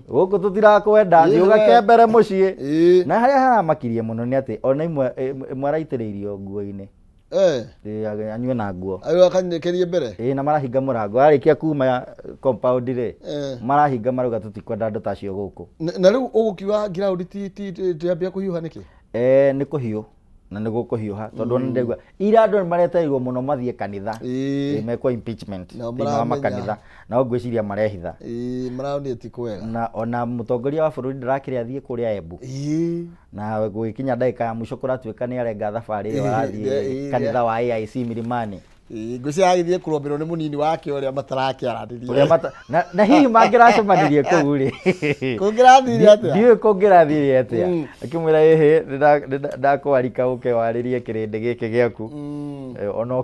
C: gũkũ tũtirakwenda, thiĩ
B: Ĩĩ, we.
C: ũgakembere mũciĩ. Na harĩa haramakirie mũno nĩ atĩ ona ĩmwe araitĩrĩirio nguo-inĩ. Ĩ, anyue na nguo.
B: Ayo akanyĩkĩrie mbere.
C: Ĩ, na marahinga mũrango arĩkia kuma compound rĩ, marahinga marauga tũtikwenda andũ ta acio gũkũ.
B: Na rĩu ũgũkiuga ground ti ndĩrambia kũhiũha nĩkĩ?
C: Eh, nĩ kũhiũ na nĩ gũkũhiũha, tondũ ona ndĩraigua ira andũ nĩ maretereirwo mũno mathiĩ kanitha. Ĩ, mekwo impeachment
B: Nao
C: thĩinĩ wa
B: maramenya.
C: makanitha, nao ngwĩciria marehitha.
B: Ĩĩ, maronire ti kwega.
C: Na ona mũtongoria wa bũrũri ndarakĩrĩ athiĩ kũrĩa Embu. Na gũgĩkinya ndagĩka ya mũico kũratuĩka nĩ arenga thabarĩ ĩyo, arathiĩ kanitha wa AIC Milimani.
B: Ĩĩ, ngwĩciria agĩthiĩ kũrũmbĩrwo nĩ mũnini wake ũrĩa matarakĩaranĩria.
C: Ũrĩa na hihi mangĩracemanirie kũu rĩ,
B: Kũngĩrathire atĩa?
C: Ndiũĩ kũngĩrathire atĩa. Akĩmwĩra ĩhĩ, ndakwarika ũke warĩrie kĩrĩndĩ gĩkĩ gĩaku. Ona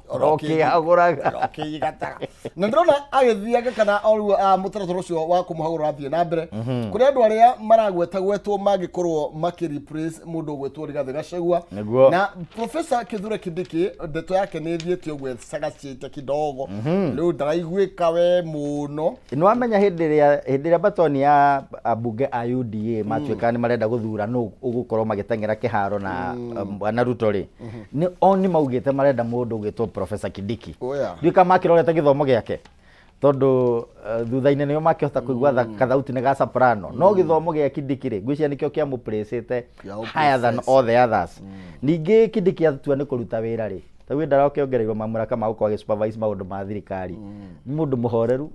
C: ona ũkĩhagũraga.
B: Ũkĩigataga. Na ndĩrona agĩthianga kana o rĩu mũtaratara ũcio wa kũmũhagũra ũrathiĩ na mbere, kũrĩ andũ arĩa maragwetagwetwo mangĩkorwo makĩ replace mũndũ ũgwĩtwo Rigathĩ Gachagua.
C: Nĩguo.
B: Na Professor Kithure Kindiki, ndeto yake nĩ ĩthiĩte ũguo ĩcagacĩte kidogo, rĩu ndaraiguĩka we mũno.
C: Nĩ wamenya hĩndĩ ĩrĩa batoni ya ambunge a UDA matuĩka nĩ marenda gũthura nũ ũgũkorwo magĩteng'era kĩharo na bwana Ruto rĩ, nĩ o nĩ maugĩte marenda mũndũ ũgwĩtwo Professor Kindiki.
B: Oh, yeah.
C: Ndiũĩ kana makĩrorete gĩthomo gĩake, tondũ thutha-inĩ nĩo makĩhota kũigua kathauti nĩ ga soprano, no gĩthomo gĩa Kindiki rĩ, ngwĩciria nĩkĩo kĩamũplacĩte
B: Kĩa
C: higher than all the others. Ningĩ Kindiki atua nĩ kũruta wĩra rĩ, ta rĩu ndarakĩongereirwo mamũraka ma gũkorwo agĩ supervise maũndũ ma thirikari, nĩ mũndũ mũhoreru,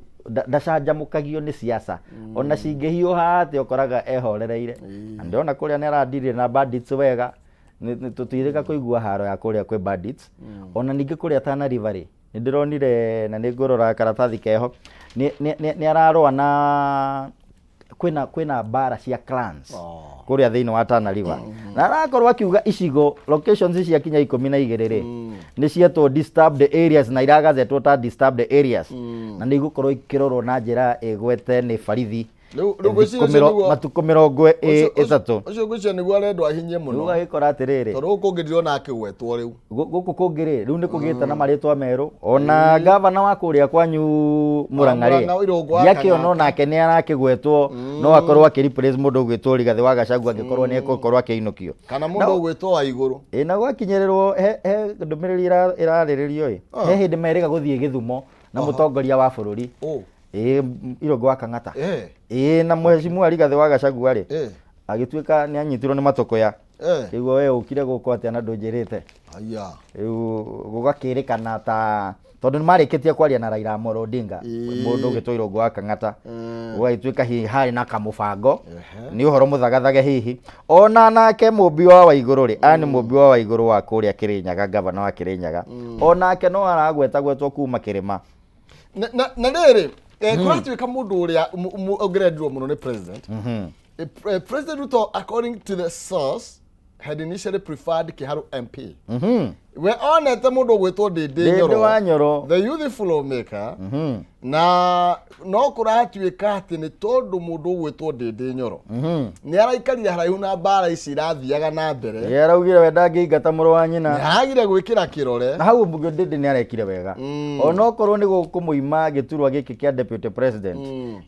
C: ndacanjamũkagio nĩ siasa ona cingĩhiũha atĩa, ũkoraga ehorereire. Na ndĩrona kũrĩa nĩ arandirire na bandits wega. Tũtirĩga kũigua haro ya kũrĩa kwĩ bandits. Ona ningĩ kũrĩa Tana River rĩ, nĩ ndĩronire na nĩ ngũrora karatathi keho, nĩ ararũa na kwĩna mbara cia clans kũrĩa thĩinĩ wa Tana River, na arakorwo akiuga icigo locations ciakinya 12 rĩ, nĩ cietwo disturbed areas na iragazetwo ta disturbed areas, na nĩ igũkorwo ikĩrorwo na njĩra ĩgwete nĩ barithi.
B: Rĩu ngwĩciria
C: thikũ
B: ũcio
C: matukũ mĩrongo ĩtatũ.
B: Ũcio ngwĩciria nĩguo arendwo ahinyie
C: Rĩu
B: mũno.
C: Ũgagĩkora atĩrĩrĩ,
B: tondũ gũkũ kũngĩ ndirona akĩgwetwo rĩu.
C: Gũkũ kũngĩ rĩ, rĩu nĩ kũgĩte na marĩtwa merũ, ona gavana wa kũrĩa kwanyu Mũrang'a rĩ,
B: Mũrang'a Irũngũ wa
C: ndiakĩona.
B: Kang'ata.
C: Onake nĩ arakĩgwetwo no akorwo akĩ replace mũndũ ũgwĩtwo Rigathĩ wa Gachagua angĩkorwo nĩ egũkorwo akĩinũkio.
B: Kana mũndũ ũgwĩtwo wa igũrũ.
C: Ĩ, na gwakinyĩrĩrwo he ndũmĩrĩri ĩrarĩrĩrio ĩ, he hĩndĩ merĩga gũthiĩ Gĩthumo na mũtongoria wa bũrũri.
B: Oh.
C: Ĩĩ, Irũngũ wa Kang'ata.
B: Eh.
C: Ĩĩ, na mheshimiwa Rigathĩ wa Gachagua rĩ,
B: Eh.
C: agĩtuĩka nĩ anyitirwo nĩ matũkũya.
B: Eh.
C: Kĩguo we ũkire gũkũ atĩa na ndũnjĩrĩte?
B: Aya.
C: Rĩu gũgakĩrĩkana ta tondũ nĩ marĩkĩtie kwaria na Raila Amolo Odinga, mũndũ ũgĩtwo Irũngũ wa Kang'ata, gũgagĩtuĩka hihi harĩ na kamũbango, nĩ ũhoro mũthagathage hihi ona nake Mũmbi wa Waigũrũ rĩ, aya nĩ Mũmbi wa Waigũrũ wa kũrĩa Kĩrĩnyaga, gavana wa Kĩrĩnyaga, onake no aragwetagwetwo kuma kĩrĩma.
B: Na rĩrĩ, kũratuĩka mũndũ ũrĩa ũngĩrendirwo mũno nĩ president. President Ruto, according to the source, had initially preferred Kiharu MP. We onete mũndũ ũgwĩtwo Ndĩndĩ
C: Ndĩndĩ
B: Nyoro,
C: wa Nyoro.
B: the youthful lawmaker, na no kũratuĩka atĩ nĩ tondũ mũndũ ũgwĩtwo Ndĩndĩ Nyoro nĩ araikarire haraihu na mbara ici irathiaga na mbere.
C: Ye araugire we ndangĩingata mũrũ wa nyina.
B: Nĩ agire gwĩkĩra kĩrore.
C: Na hau mbunge Ndĩndĩ nĩ arekire wega, onokorwo nĩ gũkũmũima gĩturwa gĩkĩ kĩa deputy president.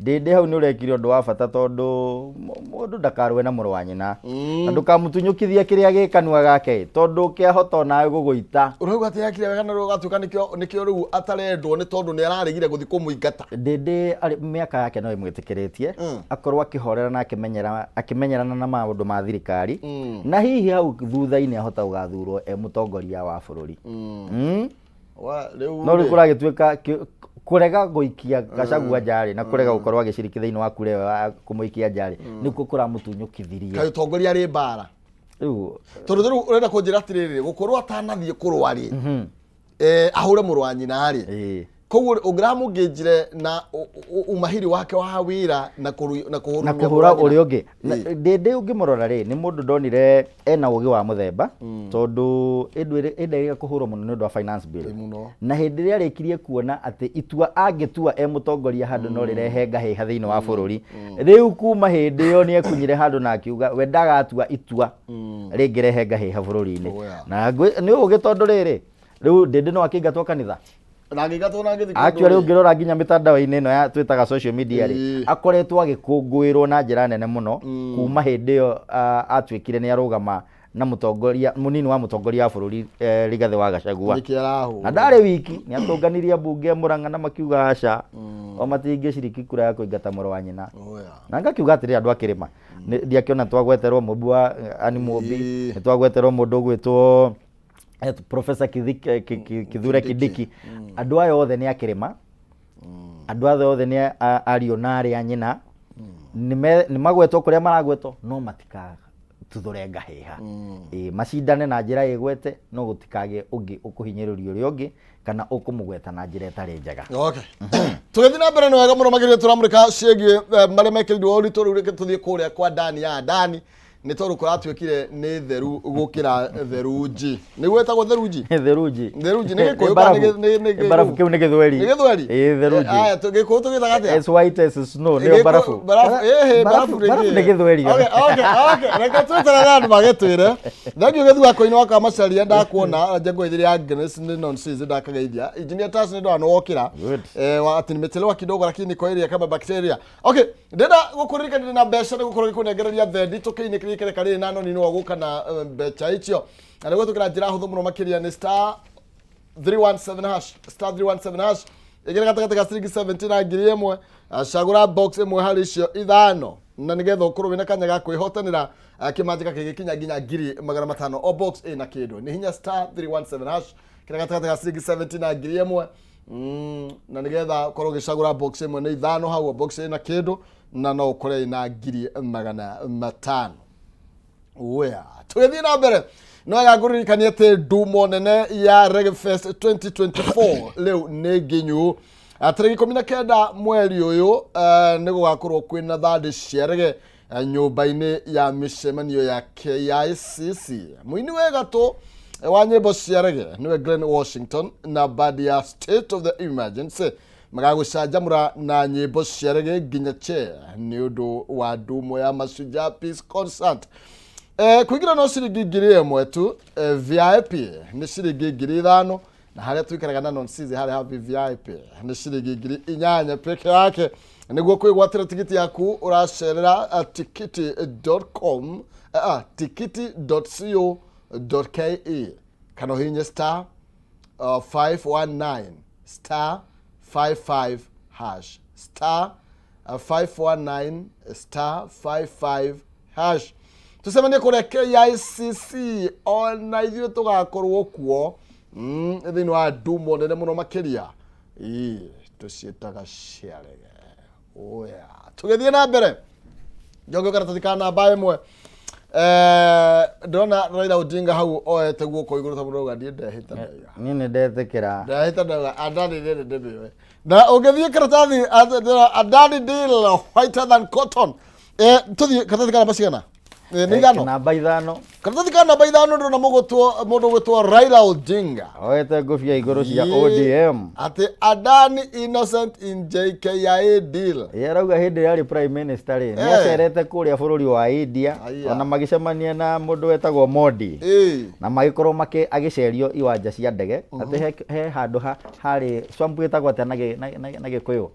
C: Ndĩndĩ hau nĩ ũrekire ũndũ wa bata, tondũ mũndũ ndakarũe na mũrũ wa nyina na ndũkamũtunyũkithie kĩrĩa gĩ kanua gake, tondũ kĩahota onawe gũgũita.
B: Ũrauga atĩ yakire wega na rĩu gatuĩka nĩkĩo rĩu atarendwo, nĩ tondũ nĩ araregire gũthiĩ kũmũingata.
C: Ndĩndĩ arĩ mĩaka yake no ĩmwĩtĩkĩrĩtie akorwo akĩhorera na akĩmenyerana na maũndũ ma thirikari, na hihi hau thutha-inĩ ahota gũgathurwo e mũtongoria wa bũrũri.
B: Rĩu
C: No rĩu
B: rĩ,
C: kũragĩtuĩka kũrega gũikia Gachagua njarĩ na kũrega gũkorwo agĩciriki thĩinĩ wa kura ĩyo ya kũmũikia njarĩ nĩkuo kũramũtunyũkithirie.
B: Kaĩ ũtongoria arĩ mbara?
C: Rĩu
B: Tondũ rĩu ũrenda kũnjĩra atĩrĩrĩ, gũkorwo atanathiĩ kũrũa rĩ, ahũre mũrũ wa nyina rĩ, koguo ũngĩramũngĩnjire na umahiri wake wa wĩra na kũhũrumia
C: na
B: mũrũ
C: kũhũra
B: wa nyina.
C: Ũrĩa ũngĩ Ndĩndĩ ũngĩmũrora rĩ, nĩ mũndũ ndonire ena ũgĩ wa mũthemba, tondũ ĩndĩ kũhũrwo mũno nĩ ũndũ wa finance bill.
B: Ĩ mũno.
C: Na hĩndĩ ĩrĩa arĩkirie kuona atĩ itua angĩtua e mũtongoria handũ no rĩrehe ngahĩha thĩinĩ wa bũrũri, rĩu kuma hĩndĩ ĩyo nĩ ekunyire handũ na akiuga we ndagatua itua rĩngĩrehe ngahĩha bũrũri-inĩ.
B: Oh, yeah.
C: Na nĩ ũgĩ, tondũ rĩrĩ, rĩu Ndĩndĩ no akĩingatwo kanitha.
B: Na angĩingatwo na angĩthiĩ kũndũ
C: Actually,
B: rĩ.
C: ũngĩrora nginya mĩtandao-inĩ ĩno ya twĩtaga social media rĩ, akoretwo agĩkũngũĩrwo na njĩra nene mũno kuma hĩndĩ ĩyo atuĩkire nĩ arũgama na mũtongoria, mũnini wa mũtongoria wa bũrũri, Rigathĩ wa Gachagua.
B: Nĩkĩ arahũrwo?
C: Na ndarĩ wiki, nĩ atũnganirie ambunge a Mũrang'a na makiuga aca, o matingĩciriki kura ya kũingata mũrũ wa nyina.
B: Oh, yeah.
C: Na ngakiuga atĩrĩ, andũ a kĩrĩma, ndiakĩona twagweterwo Mũmbi wa ani Mũmbi, nĩ twagweterwo mũndũ ũgwĩtwo Professor Kithure Kindiki. Andũ aya othe nĩ a kĩrĩma, andũ aya othe nĩ ariũ na arĩ a nyina, nĩ magwetwo kũrĩa maragwetwo, no matikatuthũre ngahĩha. Ĩĩ, macindane na njĩra ĩgwete, no gũtikagĩe ũngĩ ũkũhinyĩrĩria ũrĩa ũngĩ kana ũkũmũgweta na njĩra ĩtarĩ njega.
B: Okay. Tũgĩthiĩ na mbere, nĩ wega mũno makĩria tũramũrĩka ciĩgiĩ marĩa mekĩrirwo ũritũ. Rĩu reke tũthiĩ kũrĩa kwa Ndani ya Ndani, nĩ tondũ kũratuĩkire nĩ theru gũkĩra therunji. Nĩguo ĩtagwo therunji?
C: Therunji.
B: Therunji nĩ Gĩkũyũ
C: Barafu.
B: kana nĩ
C: Barafu, kĩu nĩ Gĩthweri.
B: Nĩ Gĩthweri?
C: Ĩĩ, therunji.
B: Aya, Gĩkũyũ tũgĩtaga atĩa?
C: As white as snow nĩyo barafu.
B: Barafu, ĩhĩ, barafu.
C: Barafu nĩ Gĩthweri.
B: Okay, reke tweterere andũ magĩtwĩre. Thank you gĩthu wakwa-inĩ wa Kamacaria, ndakuona njengo ithiri ya Agnes nĩ nonsense, ndakageithia Engineer Tas nĩ ndona nĩwokĩra.
C: Good.
B: Wa ati nimechelewa kidogo lakini kwa area kama bacteria. Okay, ndĩrenda gũkũririkania na mbeca nĩ gũkorwo gĩkũnengereria thendi tũkĩinĩ kĩrĩa kĩreka rĩrĩ na noni nĩwe gũka na mbeca icio, na nĩguo tũkĩra njĩra hũthũ mũno makĩria nĩ star 317 hash, star 317 hash. Ĩgĩra gatagatĩ ga ciringi 70 na 1000, cagũra box ĩmwe harĩ icio ithano, na nĩgetha ũkorwo wĩna kanya ga kwĩhotanĩra kĩmanjĩka kĩgĩkinya nginya 500,000. O box ĩna kĩndũ. Nĩ hinya star 317 hash, kĩrĩa gatagatĩ ga ciringi 70 na 1000, na nĩgetha ũkorwo ũgĩcagũra box ĩmwe nĩ ithano hau. O box ĩna kĩndũ na no ũkore ĩna 500,000. Wea, tũgĩthiĩ na mbere, no wega ngũririkanie atĩ ndumo nene ya Reggae Fest 2024 rĩu nĩ nginyu. Tarĩki 19 mweri ũyũ, nĩ gũgakorwo kwĩna thandĩ cia reggae nyũmba-inĩ ya mĩcemanio ya KICC. Mũini wĩ gatũ wa nyĩmbo cia reggae nĩwe Glenn Washington na band ya State of the Emergency magagũcanjamũra na nyĩmbo cia reggae nginya che nĩ ũndũ wa ndumo ya Mashujaa Peace Concert. Kũingĩra no ciringi 1000 tu, VIP nĩ ciringi 5,000, na harĩa tuikaraga na nonsizi harĩa ha VVIP nĩ ciringi 8,000 peke yake. Nĩguo kwĩgwatĩra tigiti yaku ũracerera tikiti.com, tikiti.co.ke, kana ũhihinye star 519 star 55 hash. star 519 star 55 hash. Tucemanie kũrĩa KICC, ona ithuĩ tũgakorwo kuo thĩinĩ wa ndumo nene mũno makĩria. Ĩĩ, tũciĩtaga ciarege. Oya, tũgĩthiĩ na mbere, njokio karatathi ka namba 1. Ndĩrona Raila Odinga hau oete guoko igũrũ ta mũndũ auga niĩ ndehĩta ndaiga.
C: Niĩ nĩ ndetĩkĩra.
B: Ndehĩta ndaiga Adani rĩrĩ ndĩmĩoe. Na ũngĩthiĩ karatathi ndĩrona Adani deal whiter than cotton. Tũthiĩ karatathi ka namba cigana? Nĩ 5.
C: Namba 5.
B: Karatathi ka namba 5 ndĩrona mũndũ ũgwĩtwo Raila Odinga.
C: Oete ngũbia igũrũ cia ODM.
B: Atĩ Adani innocent in JKIA deal.
C: Ĩ, arauga hĩndĩ ĩrĩa arĩ prime minister rĩ, nĩ acerete kũrĩa bũrũri wa India, ona magĩcemania na mũndũ wetagwo Modi. Na magĩkorwo agĩcerio iwanja cia ndege, atĩ he handũ harĩ swamp ĩtagwo atĩa na Gĩkũyũ?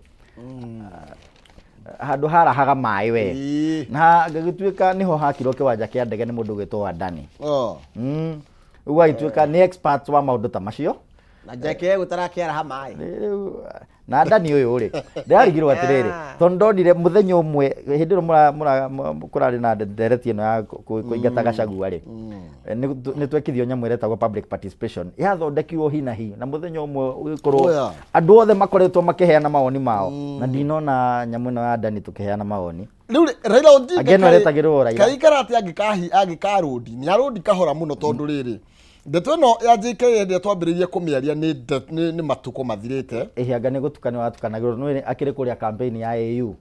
C: Handũ harahaga maĩ we. Na gĩgĩtuĩka nĩho hakirwo kĩwanja kĩa ndege nĩ mũndũ ũgwĩtwo Adani. Rĩu agĩtuĩka nĩ expert wa maũndũ ta macio.
D: Na JKIA gũtarakĩaraha maĩ.
C: Rĩu, na Adani ũyũ rĩ, ndĩrarigirwo atĩrĩrĩ, tondũ ndonire mũthenya ũmwe hĩndĩ ĩno kũrarĩ na ndereti ĩno ya kũingata Gachagua rĩ, nĩ twekithio nyamũ ĩrĩa ĩtagwo public participation, yathondekirwo hi na hi, na mũthenya ũmwe ũgĩkorwo andũ othe makoretwo makĩheana mawoni mao, na ndinona nyamũ ĩno ya Adani tũkĩheana mawoni.
B: Rĩu rĩ, Raila Odinga
C: Angĩ ĩno ĩretagĩrĩrwo Raila.
B: kaikara atĩ angĩkarũndi, nĩ arũndi kahora mũno tondũ rĩrĩ, ndeto ĩno ya JKIA ĩrĩa twambĩrĩirie kũmĩaria nĩ matukũ mathirĩte.
C: Ĩhĩ, anga nĩ gũtukanio watukanagĩrwo, nĩ akĩrĩ kũrĩa campaign ya AU.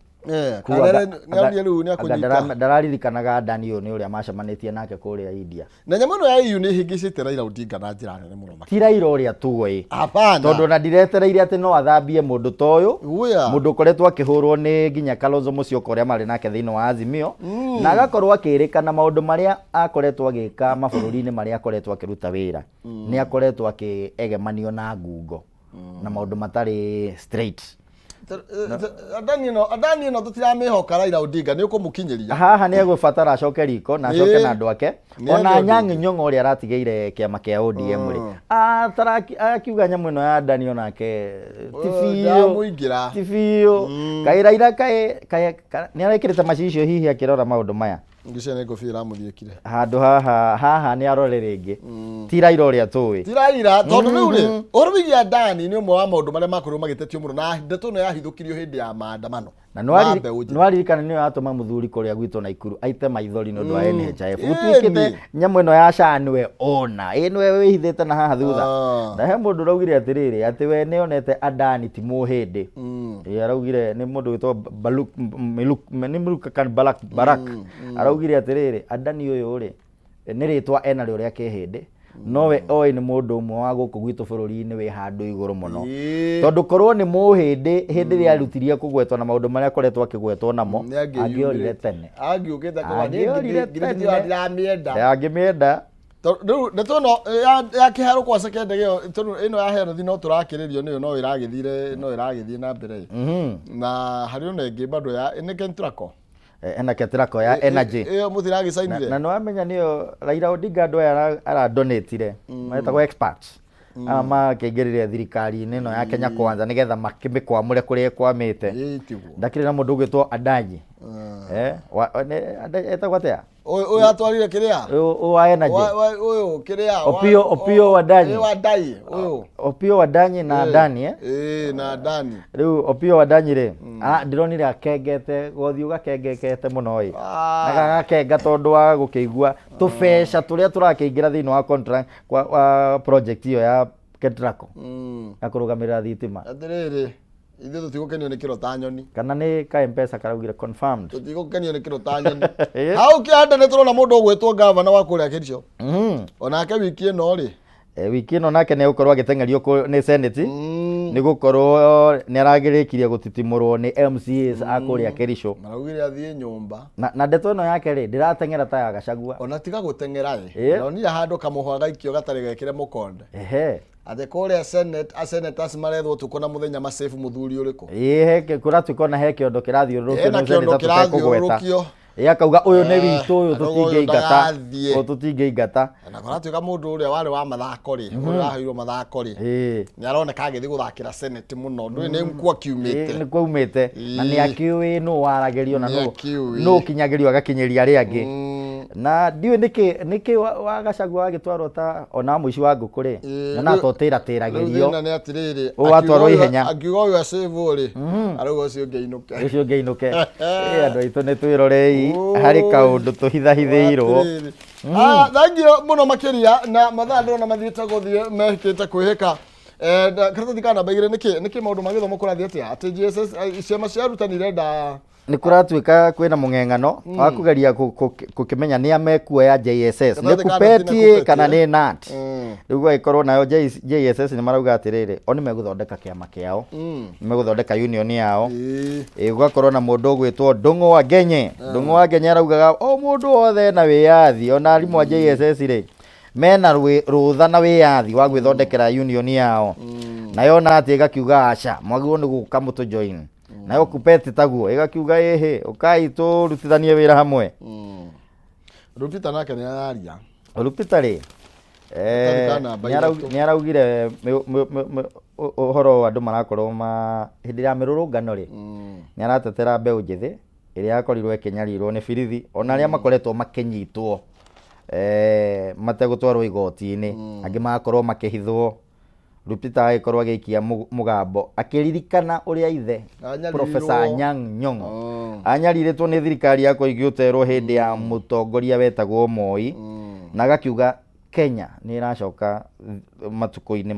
C: Kuga
B: Kana nĩ aronire rĩu nĩ
C: anga
B: akũnyita.
C: Ndararirikanaga Adani ũyũ nĩ ũrĩa macemanĩtie nake kũrĩa India.
B: Na nyamũ ĩno ya AU nĩ ĩhĩngĩcĩte Raila Odinga na njĩra nene mũno makĩria.
C: Ti Raila ũrĩa tuoĩ.
B: Hapana.
C: Tondũ ona ndiretereire atĩ no athambie mũndũ ta ũyũ.
B: Uya.
C: Mũndũ ũkoretwo akĩhũrwo nĩ nginya Kalonzo Musyoka ũrĩa marĩ nake thĩinĩ wa Azimio. Na agakorwo akĩrĩkana maũndũ marĩa akoretwo agĩka mabũrũri-inĩ marĩa akoretwo akĩruta wĩra. Nĩ akoretwo akĩegemanio na ngungo. Na maũndũ matarĩ straight.
B: Adani ĩno tũtiramĩhoka Raila Odinga nĩ ũkũmũkinyĩria.
C: Haha nĩ egũbatara acoke riko na acoke na andũ ake.
B: Nĩ
C: Ona
B: andũ
C: Anyang'ĩ Nyong'o ũrĩa aratigĩire kĩama kĩa ODM rĩ. Akiuga nyamũ ĩno ya Adani onake ti biũ.
B: Ndamũingĩra.
C: Ti biũ. Kaĩ Raila kaĩ nĩ arekĩrĩte macicio hihi akĩrora maũndũ maya.
B: Ngĩcia nĩ ngũbia ĩramũthiĩkire.
C: Handũ haha nĩ arore rĩngĩ. Ti Raila ũrĩa tũĩ.
B: Ti Raila, tondũ rĩu rĩ, ũhoro wĩgiĩ Adani nĩ ũmwe wa maũndũ marĩa makorirwo magĩtetio mũno, na ndeto ĩno yahithũkirio hĩndĩ ya maandamano.
C: Na
B: Ma mbeũ njĩthĩ.
C: nĩwaririkana nĩyo yatũma mũthuri kũrĩa gwitũ Naikuru aite maithori nĩ ũndũ wa NHIF.
B: Ĩni.
C: Gũtuĩkĩte nyamũ ĩno ya SHA nĩwe ona, ĩ nĩwe wĩhithĩte na haha thutha. Na he mũndũ ũraugire atĩrĩrĩ, atĩ we nĩonete Adani ti mũhĩndĩ. Ĩ, araugire nĩ mũndũ wĩtagwo Baluk, Miluk, nĩ Miluk kana Balak, Barak. Araugire atĩrĩrĩ, Adani ũyũ rĩ, nĩ rĩtwa enarĩo rĩa kĩhĩndĩ, nowe oĩ nĩ mũndũ ũmwe wa gũkũ gwitũ bũrũri-inĩ wĩ handũ igũrũ mũno. Tondũ korwo nĩ mũhĩndĩ hĩndĩ ĩrĩa arutirie kũgwetwo na maũndũ marĩa akoretwo akĩgwetwo namo,
B: Nĩ angĩyumĩrĩte.
C: angĩorire tene.
B: Angĩũkĩte akauga, niĩ
C: Angĩorire
B: ngiri
C: tene.
B: ndiramĩenda.
C: Angĩmĩenda.
B: Tondũ rĩu ndeto ĩno ya kĩharo kwa second ĩyo, tondũ ĩno ya health no tũrakĩrĩrio nĩyo no ĩragĩthire, no ĩragĩthiĩ na mbere. Na harĩ ona ĩngĩ bado ya, nĩ Kentraco.
C: Ena Kentraco ya energy.
B: Ĩyo mũtiragĩcainire?
C: Na nĩwamenya nĩyo Raila Odinga andũ aya aradonatire, metagwo experts. Aya makĩingĩrire thirikari-inĩ ĩno ya Kenya Kwanza nĩgetha makĩmĩkwamũre kũrĩa ĩkwamĩte.
B: Ĩĩ, tiguo.
C: Ndakĩrĩ na mũndũ ũgwĩtwo Adanyi. Etagwo atĩa?
B: Ũyũ atwarire kĩrĩa?
C: Ũyũ wa energy.
B: Ũyũ kĩrĩa?
C: Opiyo Wandayi.
B: Ũyũ Wandayi, ũyũ.
C: Opiyo Wandayi na Adani, eh?
B: Ĩĩ, na Adani.
C: Rĩu Opiyo Wandayi rĩ, ndĩronire akengete, gothiũ gakengekete mũno ĩ. Na gagakenga tondũ wa gũkĩigua tũbeca tũrĩa tũrakĩingĩra thĩinĩ wa contract, kwa, wa project ĩyo ya Ketraco. Ya kũrũgamĩrĩra thitima.
B: Atĩrĩrĩ, ithuĩ tũtigũkenio nĩ kĩro ta nyoni.
C: Kana nĩ ka M-Pesa karaugire confirmed.
B: Tũtigũkenio nĩ kĩro ta nyoni. Hau kĩanda nĩ tũrona mũndũ ũgwĩtwo gavana wa kũrĩa Kericho. Onake wiki ĩno rĩ.
C: Wiki ĩno nake nĩ egũkorwo agĩteng'erio nĩ Senate. Nĩ gũkorwo nĩ aragĩrĩkirie gũtitimũrwo nĩ MCAs a kũrĩa Kericho.
B: Maraugire athiĩ nyũmba.
C: Na ndeto ĩno yake rĩ, ndĩrateng'era ta ya Gachagua.
B: Ona tiga gũteng'era ĩ. Ndonire handũ kamũhwa gaikio gatarĩ gekĩre mũkonde. Atĩ kũrĩa Senate, a senators marethwo ũtukũ na mũthenya masave mũthuri ũrĩkũ?
C: Ĩĩ, kũratuĩka ona he kĩondo kĩrathiũrũrũkio
B: Hena
C: nĩ
B: kĩondo
C: senator tũtekũgweta.
B: kĩrathiũrũrũkio.
C: Ĩ akauga ũyũ nĩ witũ ũyũ
B: Akauga ũyũ
C: tũtingĩingata
B: ndagathiĩ.
C: ũyũ tũtingĩingata
B: Na kũratuĩka mũndũ ũrĩa warĩ wa mathako rĩ, ũrĩa ũraheirwo mathako rĩ,
C: Ĩĩ.
B: nĩ aroneka agĩthiĩ gũthakĩra Senate mũno. Ndũĩ nĩ kuo akiumĩte.
C: Ĩĩ, nĩ kwaumĩte na nĩ akĩũĩ nũ waragĩrio na
B: Nĩ
C: nũ
B: akĩũĩ.
C: nũ ũkinyagĩrio agakinyĩria arĩa angĩ na ndiũĩ nĩkĩ nĩkĩ wa- wa Gachagua wagĩtwarwo ta ona mũici wa ngũkũ rĩ
B: Ĩĩ,
C: na
B: rĩu-
C: to
B: Rĩu
C: tĩratĩragĩrio
B: thĩna nĩ atĩrĩrĩ,
C: Ũyũ watwarwo
B: akiuga ũyũ-
C: ihenya.
B: akiuga ũyũ acĩvwo rĩ, arauga ũcio ũngĩ ainũke.
C: ũcio ũngĩ ainũke Ĩĩ, andũ aitũ nĩ twĩrorei harĩ kaũndũ tũhithahithĩirwo
B: Atĩrĩrĩ. Ah, thengio mũno makĩria na mathaa ndĩrona mathiĩte gũthiĩ mehĩkĩte kwĩhĩka. Eh, karatathi ka namba igĩrĩ nĩkĩ nĩkĩ maũndũ ma gĩthomo kũrathiĩ atĩa atĩ JSS ciama cia arutani irenda
C: nĩ kũratuĩka kwĩna mũng'eng'ano wa kũgeria gũkĩmenya nĩa mekuoya JSS nĩ
B: Gatagatĩ ka NAT na
C: kupeti
B: Kupeti,
C: kana
B: eh?
C: nĩ NAT rĩu gũgagĩkorwo nayo JSS nĩ marauga atĩrĩrĩ o nĩ megũthondeka kĩama kĩao nĩ megũthondeka union yao.
B: Ĩĩ.
C: Ĩ, gũgakorwo na mũndũ ũgwĩtwo Ndũng'ũ wa Ngenye. Ndũng'ũ wa Ngenye araugaga o mũndũ wothe ena wĩyathi ona arimũ a JSS rĩ mena rũtha na wĩyathi wa gwĩthondekera union yao. Nayo NAT ĩgakiuga aca mwagĩrĩirwo nĩ gũka mũtũ join. Nayo Kupeti taguo ĩgakiuga ĩhĩ ũkai tũrutithanie wĩra hamwe.
B: Rupita nake nĩ araria.
C: Lupita rĩ
B: Karatathi ka namba ithatũ.
C: nĩ araugire ũhoro andũ marakorwo ma hĩndĩ ya mĩrũrũngano rĩ nĩ aratetera mbeũ njĩthĩ ĩrĩa yakorirwo ĩkĩnyarirwo nĩ birithi ona arĩa makoretwo makĩnyitwo mategũtwarwo igoti-inĩ angĩ magakorwo makĩhithwo. Lupita agĩkorwo agĩikia mũgambo akĩririkana ũrĩa ithe
B: Anyarirwo.
C: Professor Anyang' Nyong'o
B: Oh.
C: anyarirĩtwo nĩ thirikari ya Koigi ũterwo hĩndĩ ya mũtongoria wetagwo Moi na agakiuga Kenya nĩ ĩracoka matukũ-inĩ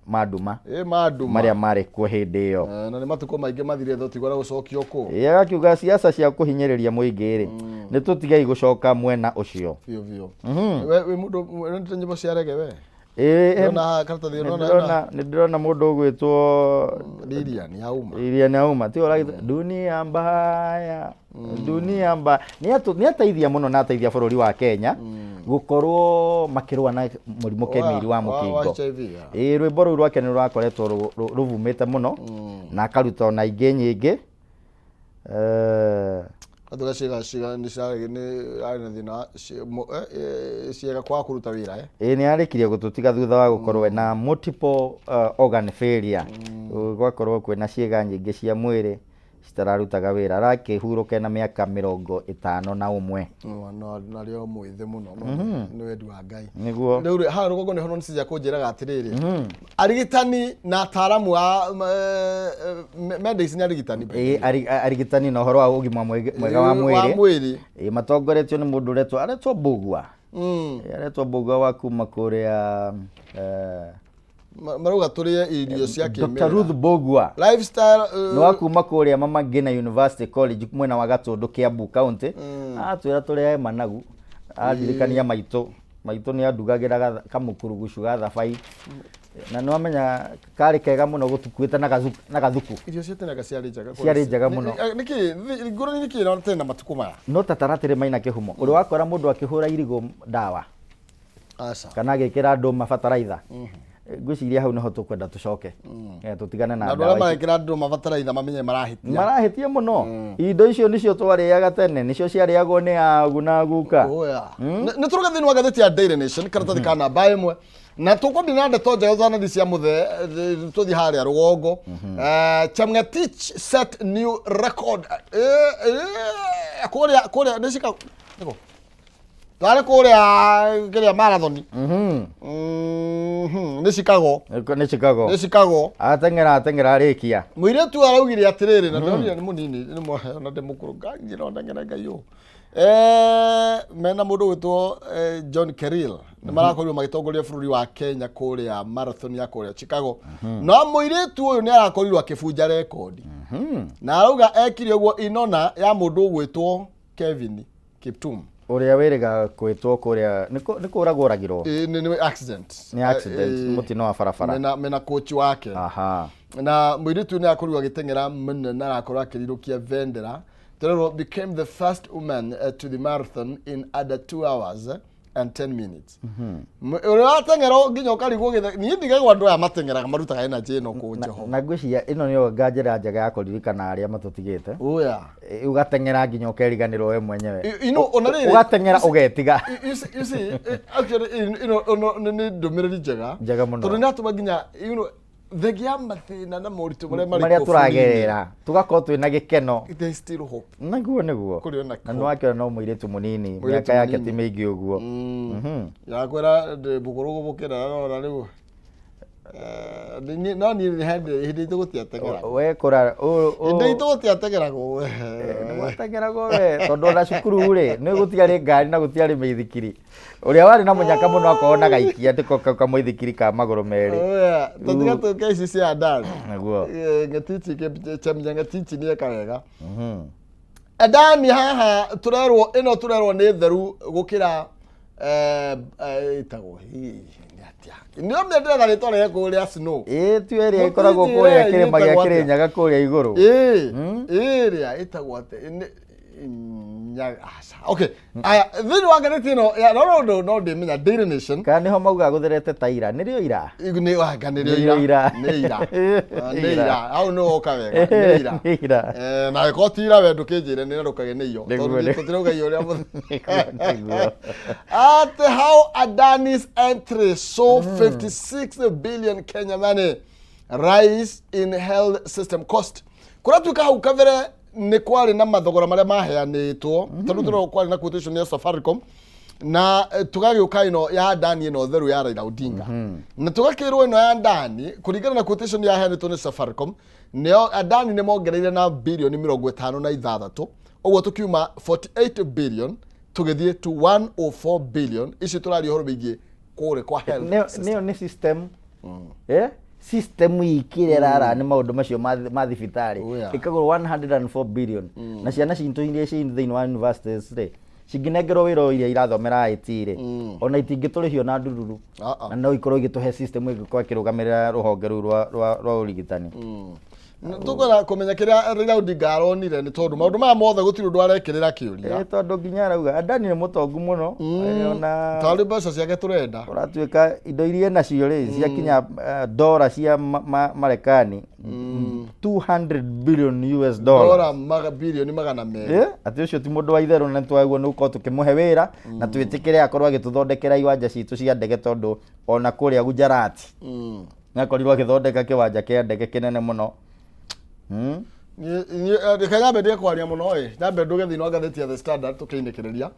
C: ma nduma
B: Ĩ ma nduma.
C: marĩa marĩ kuo hĩndĩ ĩyo.
B: Eh, na nĩ matukũ maingĩ mathire tũtigwara gũcokio kũ.
C: Ĩ, agakiuga siasa cia kũhinyĩrĩria mũingĩ rĩ nĩ tũtigei gũcoka mwena ũcio.
B: Biũ biũ. We wĩ mũndũ wendete nyĩmbo cia rege we?
C: Ĩ,
B: Ndĩrona karatathi
C: nĩ
B: ndĩrona
C: ndĩrona nĩ ndĩrona mũndũ ũgwĩtwo
B: Lilian Auma.
C: Lilian Auma tiwe ũragĩtwo dunia mbaya dunia mbaya nĩ ateithia mũno na ateithia bũrũri wa Kenya gũkorwo makĩrũa na mũrimũ kĩmiri wa mũkingo.
B: HIV, yeah.
C: Ĩ, rwĩmbo rũu rwake nĩ rũrakoretwo rũvumĩte mũno na akaruta ona ingĩ nyingĩ.
B: Atuga ciĩga ciĩga nĩ ciarĩ nĩ arĩ na thĩna wa ciĩga kwaga kũruta wĩra eh.
C: Ĩ, nĩ arĩkirie gũtũtiga thutha wa gũkorwo ena multiple organ failure. Gwakorwo kwĩna ciĩga nyingĩ cia mwĩrĩ citararutaga wĩra arakĩhurũka na mĩaka 51.
B: No no narĩ o mwĩthĩ mũno no nĩ wendi wa Ngai.
C: Nĩguo.
B: Rĩu rĩ haha rũgongo nĩho nonisi kũnjĩraga atĩrĩrĩ arigitani na ataaramu a medics nĩ arigitani.
C: Ĩ, arigitani na ũhoro wa ũgima mwega wa
B: Wa
C: mwĩrĩ.
B: mwĩrĩ.
C: Ĩ, matongoretio nĩ mũndũ ũretwo aretwo Mbugua. Ĩ, aretwo Mbugua wa kuma kũrĩa
B: Marauga tũrĩe irio cia
C: Dr.
B: kĩmerera.
C: Ruth Mbugua
B: Lifestyle
C: nĩ wa kuma kũrĩa Mama Ngina University College mwena wa Gatũndũ Kiambu County. Atwĩra tũrĩage managu aririkania maitũ maitũ nĩ andugagĩra kamũkurugucu ga thabai na nĩ wamenya karĩ kega mũno gũtukuĩte na gathuku.
B: Irio cia tene ciarĩ njega.
C: Ciarĩ njega mũno.
B: Nĩkĩ ngũrani nĩkĩ na tene na matukũ maya?
C: No tataratĩrĩ maina kĩhumo ũrĩ wakora mũndũ akĩhũra irigũ ndawa
B: Aca.
C: kana agĩkĩra ndũma bataraitha. Ngwĩciria hau nĩho tũkwenda tũcoke. Tũtigane na
B: Na andũ
C: ndawa
B: arĩa
C: ici.
B: marekĩra andũ mabataraitha mamenye marahĩtia.
C: Marahĩtia mũno. Indo icio nĩcio twarĩaga tene nĩcio ciarĩagwo nĩ agu na guka.
B: Oya. Nĩ tũrũge thĩinĩ wa ngathĩti ya Daily Nation karatathi ka namba ĩmwe na tũkwambia na ndeto njega tũtanathi cia mũthee tũthiĩ harĩa rũgongo. Chemngetich set new record. Kũrĩa kũrĩa nĩ Chicago. Nĩkũ? Twarĩ kũrĩa kĩrĩa marathon. Nĩ Chicago.
C: Nĩ Chicago.
B: Nĩ Chicago.
C: Ateng'era ateng'era arĩkia.
B: Mũirĩtu araugire atĩrĩrĩ na ndonire nĩ mũnini nĩ mwahe na ndĩ mũkũrũ nganjĩra no ndeng'ere Ngai ũũ. Mena mũndũ ũgwĩtwo John Keril nĩ marakorirwo magĩtongoria bũrũri wa Kenya kũrĩa marathon ya kũrĩa Chicago. No mũirĩtu ũyũ nĩ arakorirwo akĩbunja rekondi. Na arauga ekire ũguo inona ya mũndũ ũgwĩtwo Kevin Kiptum.
C: Ũrĩa wĩrĩga kwĩtwo kũrĩa nĩ kũragwo oragirwo.
B: Nĩ accident.
C: Nĩ accident mũtino wa barabara.
B: Mena coach wake.
C: Aha.
B: Na mũirĩtu nĩ akorirwo agĩteng'era mũno na arakorwo akĩrirũkia bendera. Tũrerwo became the first woman to the marathon in under 2 hours. and 10 minutes. Ũrĩa wateng'era nginya ũkarigwo gĩthe niĩ ndigagwo andũ aya mateng'eraga marutaga energy ĩno kũ Jehova.
C: Na ngwĩciria ĩno nĩyo nga njĩra njega ya kũririkana arĩa matũtigĩte.
B: Oya.
C: Ũgateng'era nginya ũkeriganĩrwo we mwenyewe.
B: You know, ona rĩrĩ-
C: Ũgateng'era ũgetiga.
B: You see, actually, ĩno nĩ ndũmĩrĩri njega.
C: Njega mũno.
B: Tondũ nĩ atũma nginya, thengia ya mathĩna na moritũ marĩa marĩ
C: Marĩa
B: kuo
C: tũragerera tũgakorwo twĩna gĩkeno.
B: bũrũri-inĩ, there is still hope.
C: Nĩguo nĩguo.
B: Kũrĩ ona
C: Na nĩwakĩona no mũirĩtu mũnini,
B: Mũirĩtu
C: mĩaka yake
B: mũnini.
C: ti mĩingĩ ũguo.
B: Yakwĩra ndĩ mũkũrũ gũgũkĩra na rĩu. No niĩ nĩ hĩndĩ itũ gũtiateng'eragwo.
C: We kũra
B: Hĩndĩ itũ gũtiateng'eragwo.
C: Nĩgwateng'eragwo we, tondũ ona cukuru rĩ, nĩ gũtiarĩ ngari na gũtiarĩ mĩithikiri. Ũrĩa warĩ na mũnyaka mũno akorwo na gaikia ndĩko kau kamũithikiri ka magũrũ merĩ.
B: Oya, tũtiga tũke ici cia Adani.
C: Nĩguo.
B: Ng'etichi Chemja Ng'etichi nĩ eka wega. Adani haha tũrerwo ĩno tũrerwo nĩ theru gũkĩra ĩtagwo hihi nĩ atĩa? Nĩ ndĩretha rĩtwa rĩa kũrĩa snow.
C: Ĩĩ tu ĩrĩa ĩkoragwo
B: Mũtiti
C: kũrĩa
B: ĩrĩa
C: kĩrĩma gĩa
B: ĩtagwo atĩa?
C: Kĩrĩnyaga kũrĩa igũrũ.
B: Ĩĩ, ĩrĩa ĩtagwo atĩa? Aca. Okay. Aya, thĩinĩ wa ngathĩti ĩno ya no no no ndĩmenya Daily Nation.
C: Kana nĩho maugaga gũtherete ta ira. Nĩrĩo ira?
B: Nĩ wanga nĩrĩo
C: Nĩrĩo
B: ira.
C: ira.
B: Nĩ ira. Ah, nĩ ira. Hau nĩ woka wega. Nĩ ira.
C: Nĩ ira.
B: Na ĩkorwo ti ira we ndũkĩnjĩre nĩ narũkage nĩ iyo.
C: Nĩguo,
B: Tondũ
C: nĩguo.
B: tũtirauga iyo ũrĩa
C: Nĩguo.
B: At how Adani's entry saw 56 billion Kenya money rise in health system cost. Kũratuĩka hau kabere nĩ kwarĩ na mathogora marĩa maheanĩtwo tondũ tũrona kwarĩ na quotation ya Safaricom na tũgagĩũka ĩno ya Adani ĩno theru ya Raila Odinga na tũgakĩrwo ĩno ya Adani kũringana na quotation yaheanĩtwo nĩ Safaricom nĩo Adani nĩ mongereire na bilioni 56, ũguo tũkiuma 48 billion tũgĩthiĩ to 104 billion. Ici tũraria ũhoro wĩgiĩ kũrĩa kwa health system.
C: Nĩyo nĩ system. System iki ĩrĩa ĩrara nĩ maũndũ macio ma thibitarĩ.
B: Oh, yeah.
C: Ĩkagũrwo 104 billion. Na ciana citũ iria ci thĩinĩ wa universities rĩ, cingĩnengerwo wĩra o iria irathomera IT rĩ, ona itingĩtũrĩhio na ndururu.
B: Ah, ah.
C: Na no ikorwo igĩtũhe system ĩngĩkorwo ĩkĩrũgamĩrĩra rũhonge rũu rwa ũrigitani.
B: Tũkwenda kũmenya kĩrĩa Raila Odinga aronire nĩ tondũ maũndũ maya mothe gũtirĩ ũndũ arekĩrĩra kĩũria.
C: Tondũ nginya arauga Adani nĩ mũtongu mũno. Ona
B: Tarĩ mbeca ciake tũrenda.
C: Ũratuĩka indo iria nacio rĩ ciakinya dora cia Marekani 200 billion US dollars.
B: Dora bilioni 200.
C: Atĩ ũcio ti mũndũ wa itherũ na nĩtwagĩrĩirwo nĩ gũkorwo tũkĩmũhe wĩra na twĩtĩkĩre akorwo agĩtũthondekera iwanja citũ cia ndege, tondũ ona kũrĩa Gujarat nĩakorirwo agĩthondeka kĩwanja kĩa ndege kĩnene mũno.
B: Reke nyambe ndige kwaria mũno ĩ, nyambe nduge thĩinĩ wa ngathĩti ya The Standard tũkĩinĩkĩrĩria.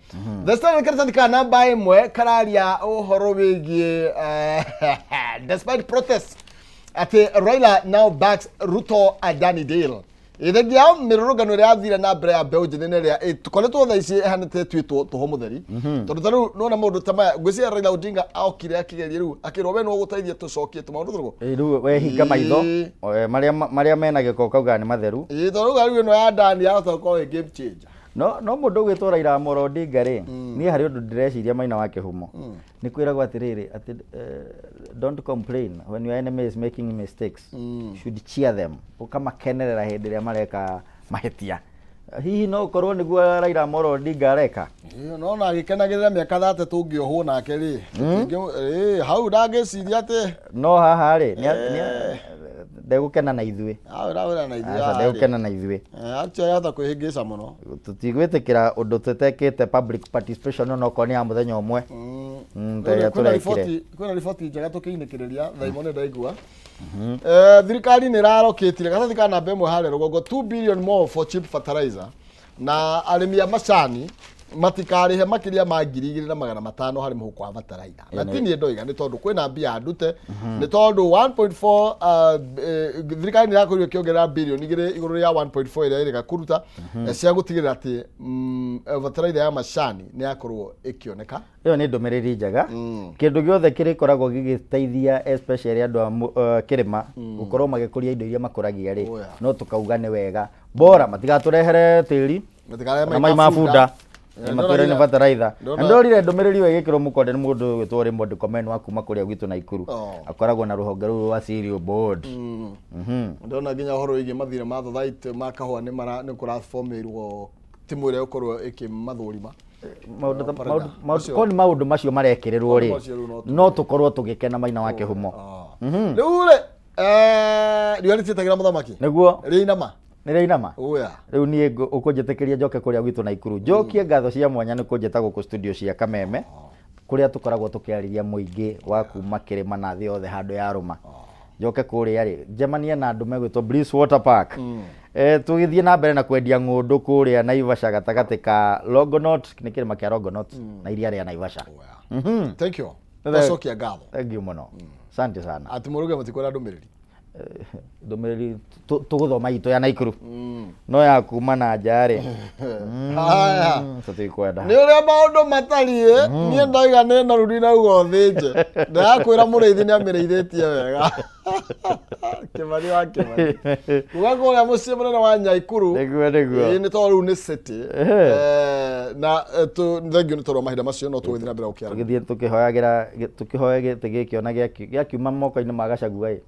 B: The Standard karatathi ka namba 1 kararia ũhoro wĩgiĩ despite protests atĩ Raila now backs Ruto Adani deal. Thengia mĩrũrũngano ĩrĩa yathire na mbere ya mbeũ njĩthĩ na ĩrĩa tũkoretwo thaa ici ĩhanĩte ĩtuĩtwo tũhũ mũtheri, tondũ ta rĩu nĩwona maũndũ ta maya ngwĩciria Raila Odinga okire akĩgeria rĩu akĩrwo we no ũgũteithia tũcokie tũmaũndũ tũrũgo.
C: Rĩu we hinga maitho. Marĩa mena gĩko ũkauga nĩ matheru.
B: Ĩĩ, tondũ rĩu ĩno ya Adani yahota gũkorwo ĩ game changer.
C: No mũndũ ũgwĩtwo Raila Amolo Odinga rĩ, niĩ harĩ ũndũ ndĩreciria maina wa kĩhumo. Nĩ kwĩragwo atĩrĩrĩ atĩ don't complain when your enemy is making mistakes, should cheer them, ũkamakenerera hĩndĩ ĩrĩa mareka mahĩtia. Hihi no ũkorwo nĩguo Raila Amolo Odinga areka?
B: Ĩĩ, no na agĩkenagĩrĩra mĩaka 30 tũngĩohwo nake rĩ, hau ndangĩciria atĩ
C: No haha rĩ, ndegũkena na ithuĩ.
B: Hau ndawĩra na ithuĩ
C: Aca,
B: haha rĩ.
C: ndegũkena na ithuĩ.
B: Actually ahota kwĩhĩngĩca mũno.
C: Tũtigwĩtĩkĩra ũndũ tũtekĩte public participation onokorwo nĩ ya mũthenya ũmwe. Ta ĩrĩa
B: Kwĩna
C: tũrekire.
B: Kwĩna riboti njega tũkĩinĩkĩrĩria thaa imwe nĩ ndaigua. Thirikari nĩ ĩrarokĩtire gatathi ka namba 1 harĩa rũgongo 2 billion more for cheap fertilizer, na arĩmi a macani matikarĩhe makĩria ma 2500 harĩ mũhuko wa bataraitha. Na ti niĩ ndoiga, nĩ tondũ kwĩna mbia ndute, nĩ tondũ 1.4 thirikari nĩ ĩrakorirwo ĩkĩongerera bilioni 2 igũrũ rĩa 1.4 ĩrĩa ĩrĩga kũruta cia gũtigĩrĩra atĩ bataraitha ya macani nĩ yakorwo ĩkĩoneka.
C: Ĩyo nĩ ndũmĩrĩri njega. Kĩndũ gĩothe kĩrĩkoragwo gĩgĩteithia especially andũ a kĩrĩma gũkorwo magĩkũria indo iria makũragia rĩ, no tũkauga nĩ wega. Bora matigatũrehere tĩri
B: Matikarĩa
C: na mai ma bunda. Matwĩre nĩ bataraitha.
B: Ndona-
C: Na ndorire ndũmĩrĩri ĩyo ĩgĩkĩrwo mũkonde nĩ mũndũ ũgwĩtwo Raymond Komen wa kuma kũrĩa gwitũ Naikuru. Akoragwo na rũhonge rũu rwa Cereal Board.
B: Ndona nginya ũhoro wĩgiĩ mathirĩ ma thothaitĩ ma kahũa nĩ kũrabomeirwo timu ĩrĩa ĩgũkorwo ĩkĩmathũrima.
C: Maũndũ ta-
B: Parga.
C: maũndũ- maũndũ-
B: Ũcio.
C: korwo nĩ maũndũ macio marekĩrĩrwo rĩ
B: Maũndũ macio rĩu no
C: no tũkorwo tũgĩkena maina wa kĩhumo
B: Rĩu rĩ riũa rĩtiĩtagĩra mũthamaki.
C: Nĩguo.
B: Rĩinama.
C: Nĩ rĩinama.
B: Ũya.
C: Rĩu niĩ ũkũnjĩtĩkĩria njoke kũrĩa gwitũ Naikuru njokie ngatho cia mwanya nĩ kũnjĩta gũkũ studio cia Kameme kũrĩa tũkoragwo tũkĩarĩria mũingĩ wa kuma kĩrĩma na thĩ yothe handũ ya rũma. Njoke kũrĩa rĩ njemanie na andũ megwĩtwo Bliss Water Park. Tũgĩthiĩ na mbere na kwendia ng'ũndũ kũrĩa Naivasha gatagatĩ ka Longonot, nĩ kĩrĩma kĩa Longonot na iria rĩa Naivasha.
B: Thank you. Twacokia ngatho.
C: Thank you mũno. Asante sana.
B: Atĩ mũruge mũtikwenda ndũmĩrĩri.
C: Ndũmĩrĩri tũgũthoma itũ ya Naikuru no ya kuma na nja rĩ.
B: Haya.
C: Tũtikwenda.
B: Nĩ ũrĩa maũndũ matariĩ, niĩ ndauga nĩ noru ndinauga ũthĩnje. Ndĩrakwĩra mũrĩithi nĩ amĩrĩithĩtie wega. Kĩmani wa Kĩmani. Kuga kũrĩa mũciĩ mũnene wa Nyaikuru.
C: Nĩguo, nĩguo.
B: Ĩĩ, nĩ tondũ rĩu nĩ city. Na thengiũ nĩ tondũ wa mahinda macio no tũgĩthiĩ na mbere gũkĩara.
C: Tũgĩthiĩ tũkĩhoyagĩra tũkĩhoya gĩtĩ gĩkĩ ona gĩakiuma moko-inĩ ma Gachagua ĩ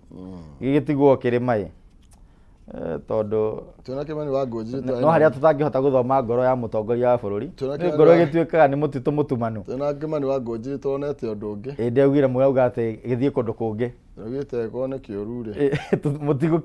C: gĩgĩtigwo kĩrĩma ĩ tondũ
B: Twĩna Kĩmani wa Ngũnji.
C: No harĩa tũtangĩhota gũthoma ngoro ya mũtongoria wa bũrũri
B: Twĩna
C: nĩ
B: Kĩmani
C: ngoro
B: wa-
C: ĩgĩtuĩkaga nĩ mũtitũ mũtumanu.
B: Twĩna Kĩmani wa Ngũnji tuonete ũndũ ũngĩ.
C: Ĩ ndĩaugire mũrauga atĩ gĩthiĩ kũndũ kũngĩ.
B: Augĩte korwo nĩ kĩũru rĩ.
C: Mũtigũ.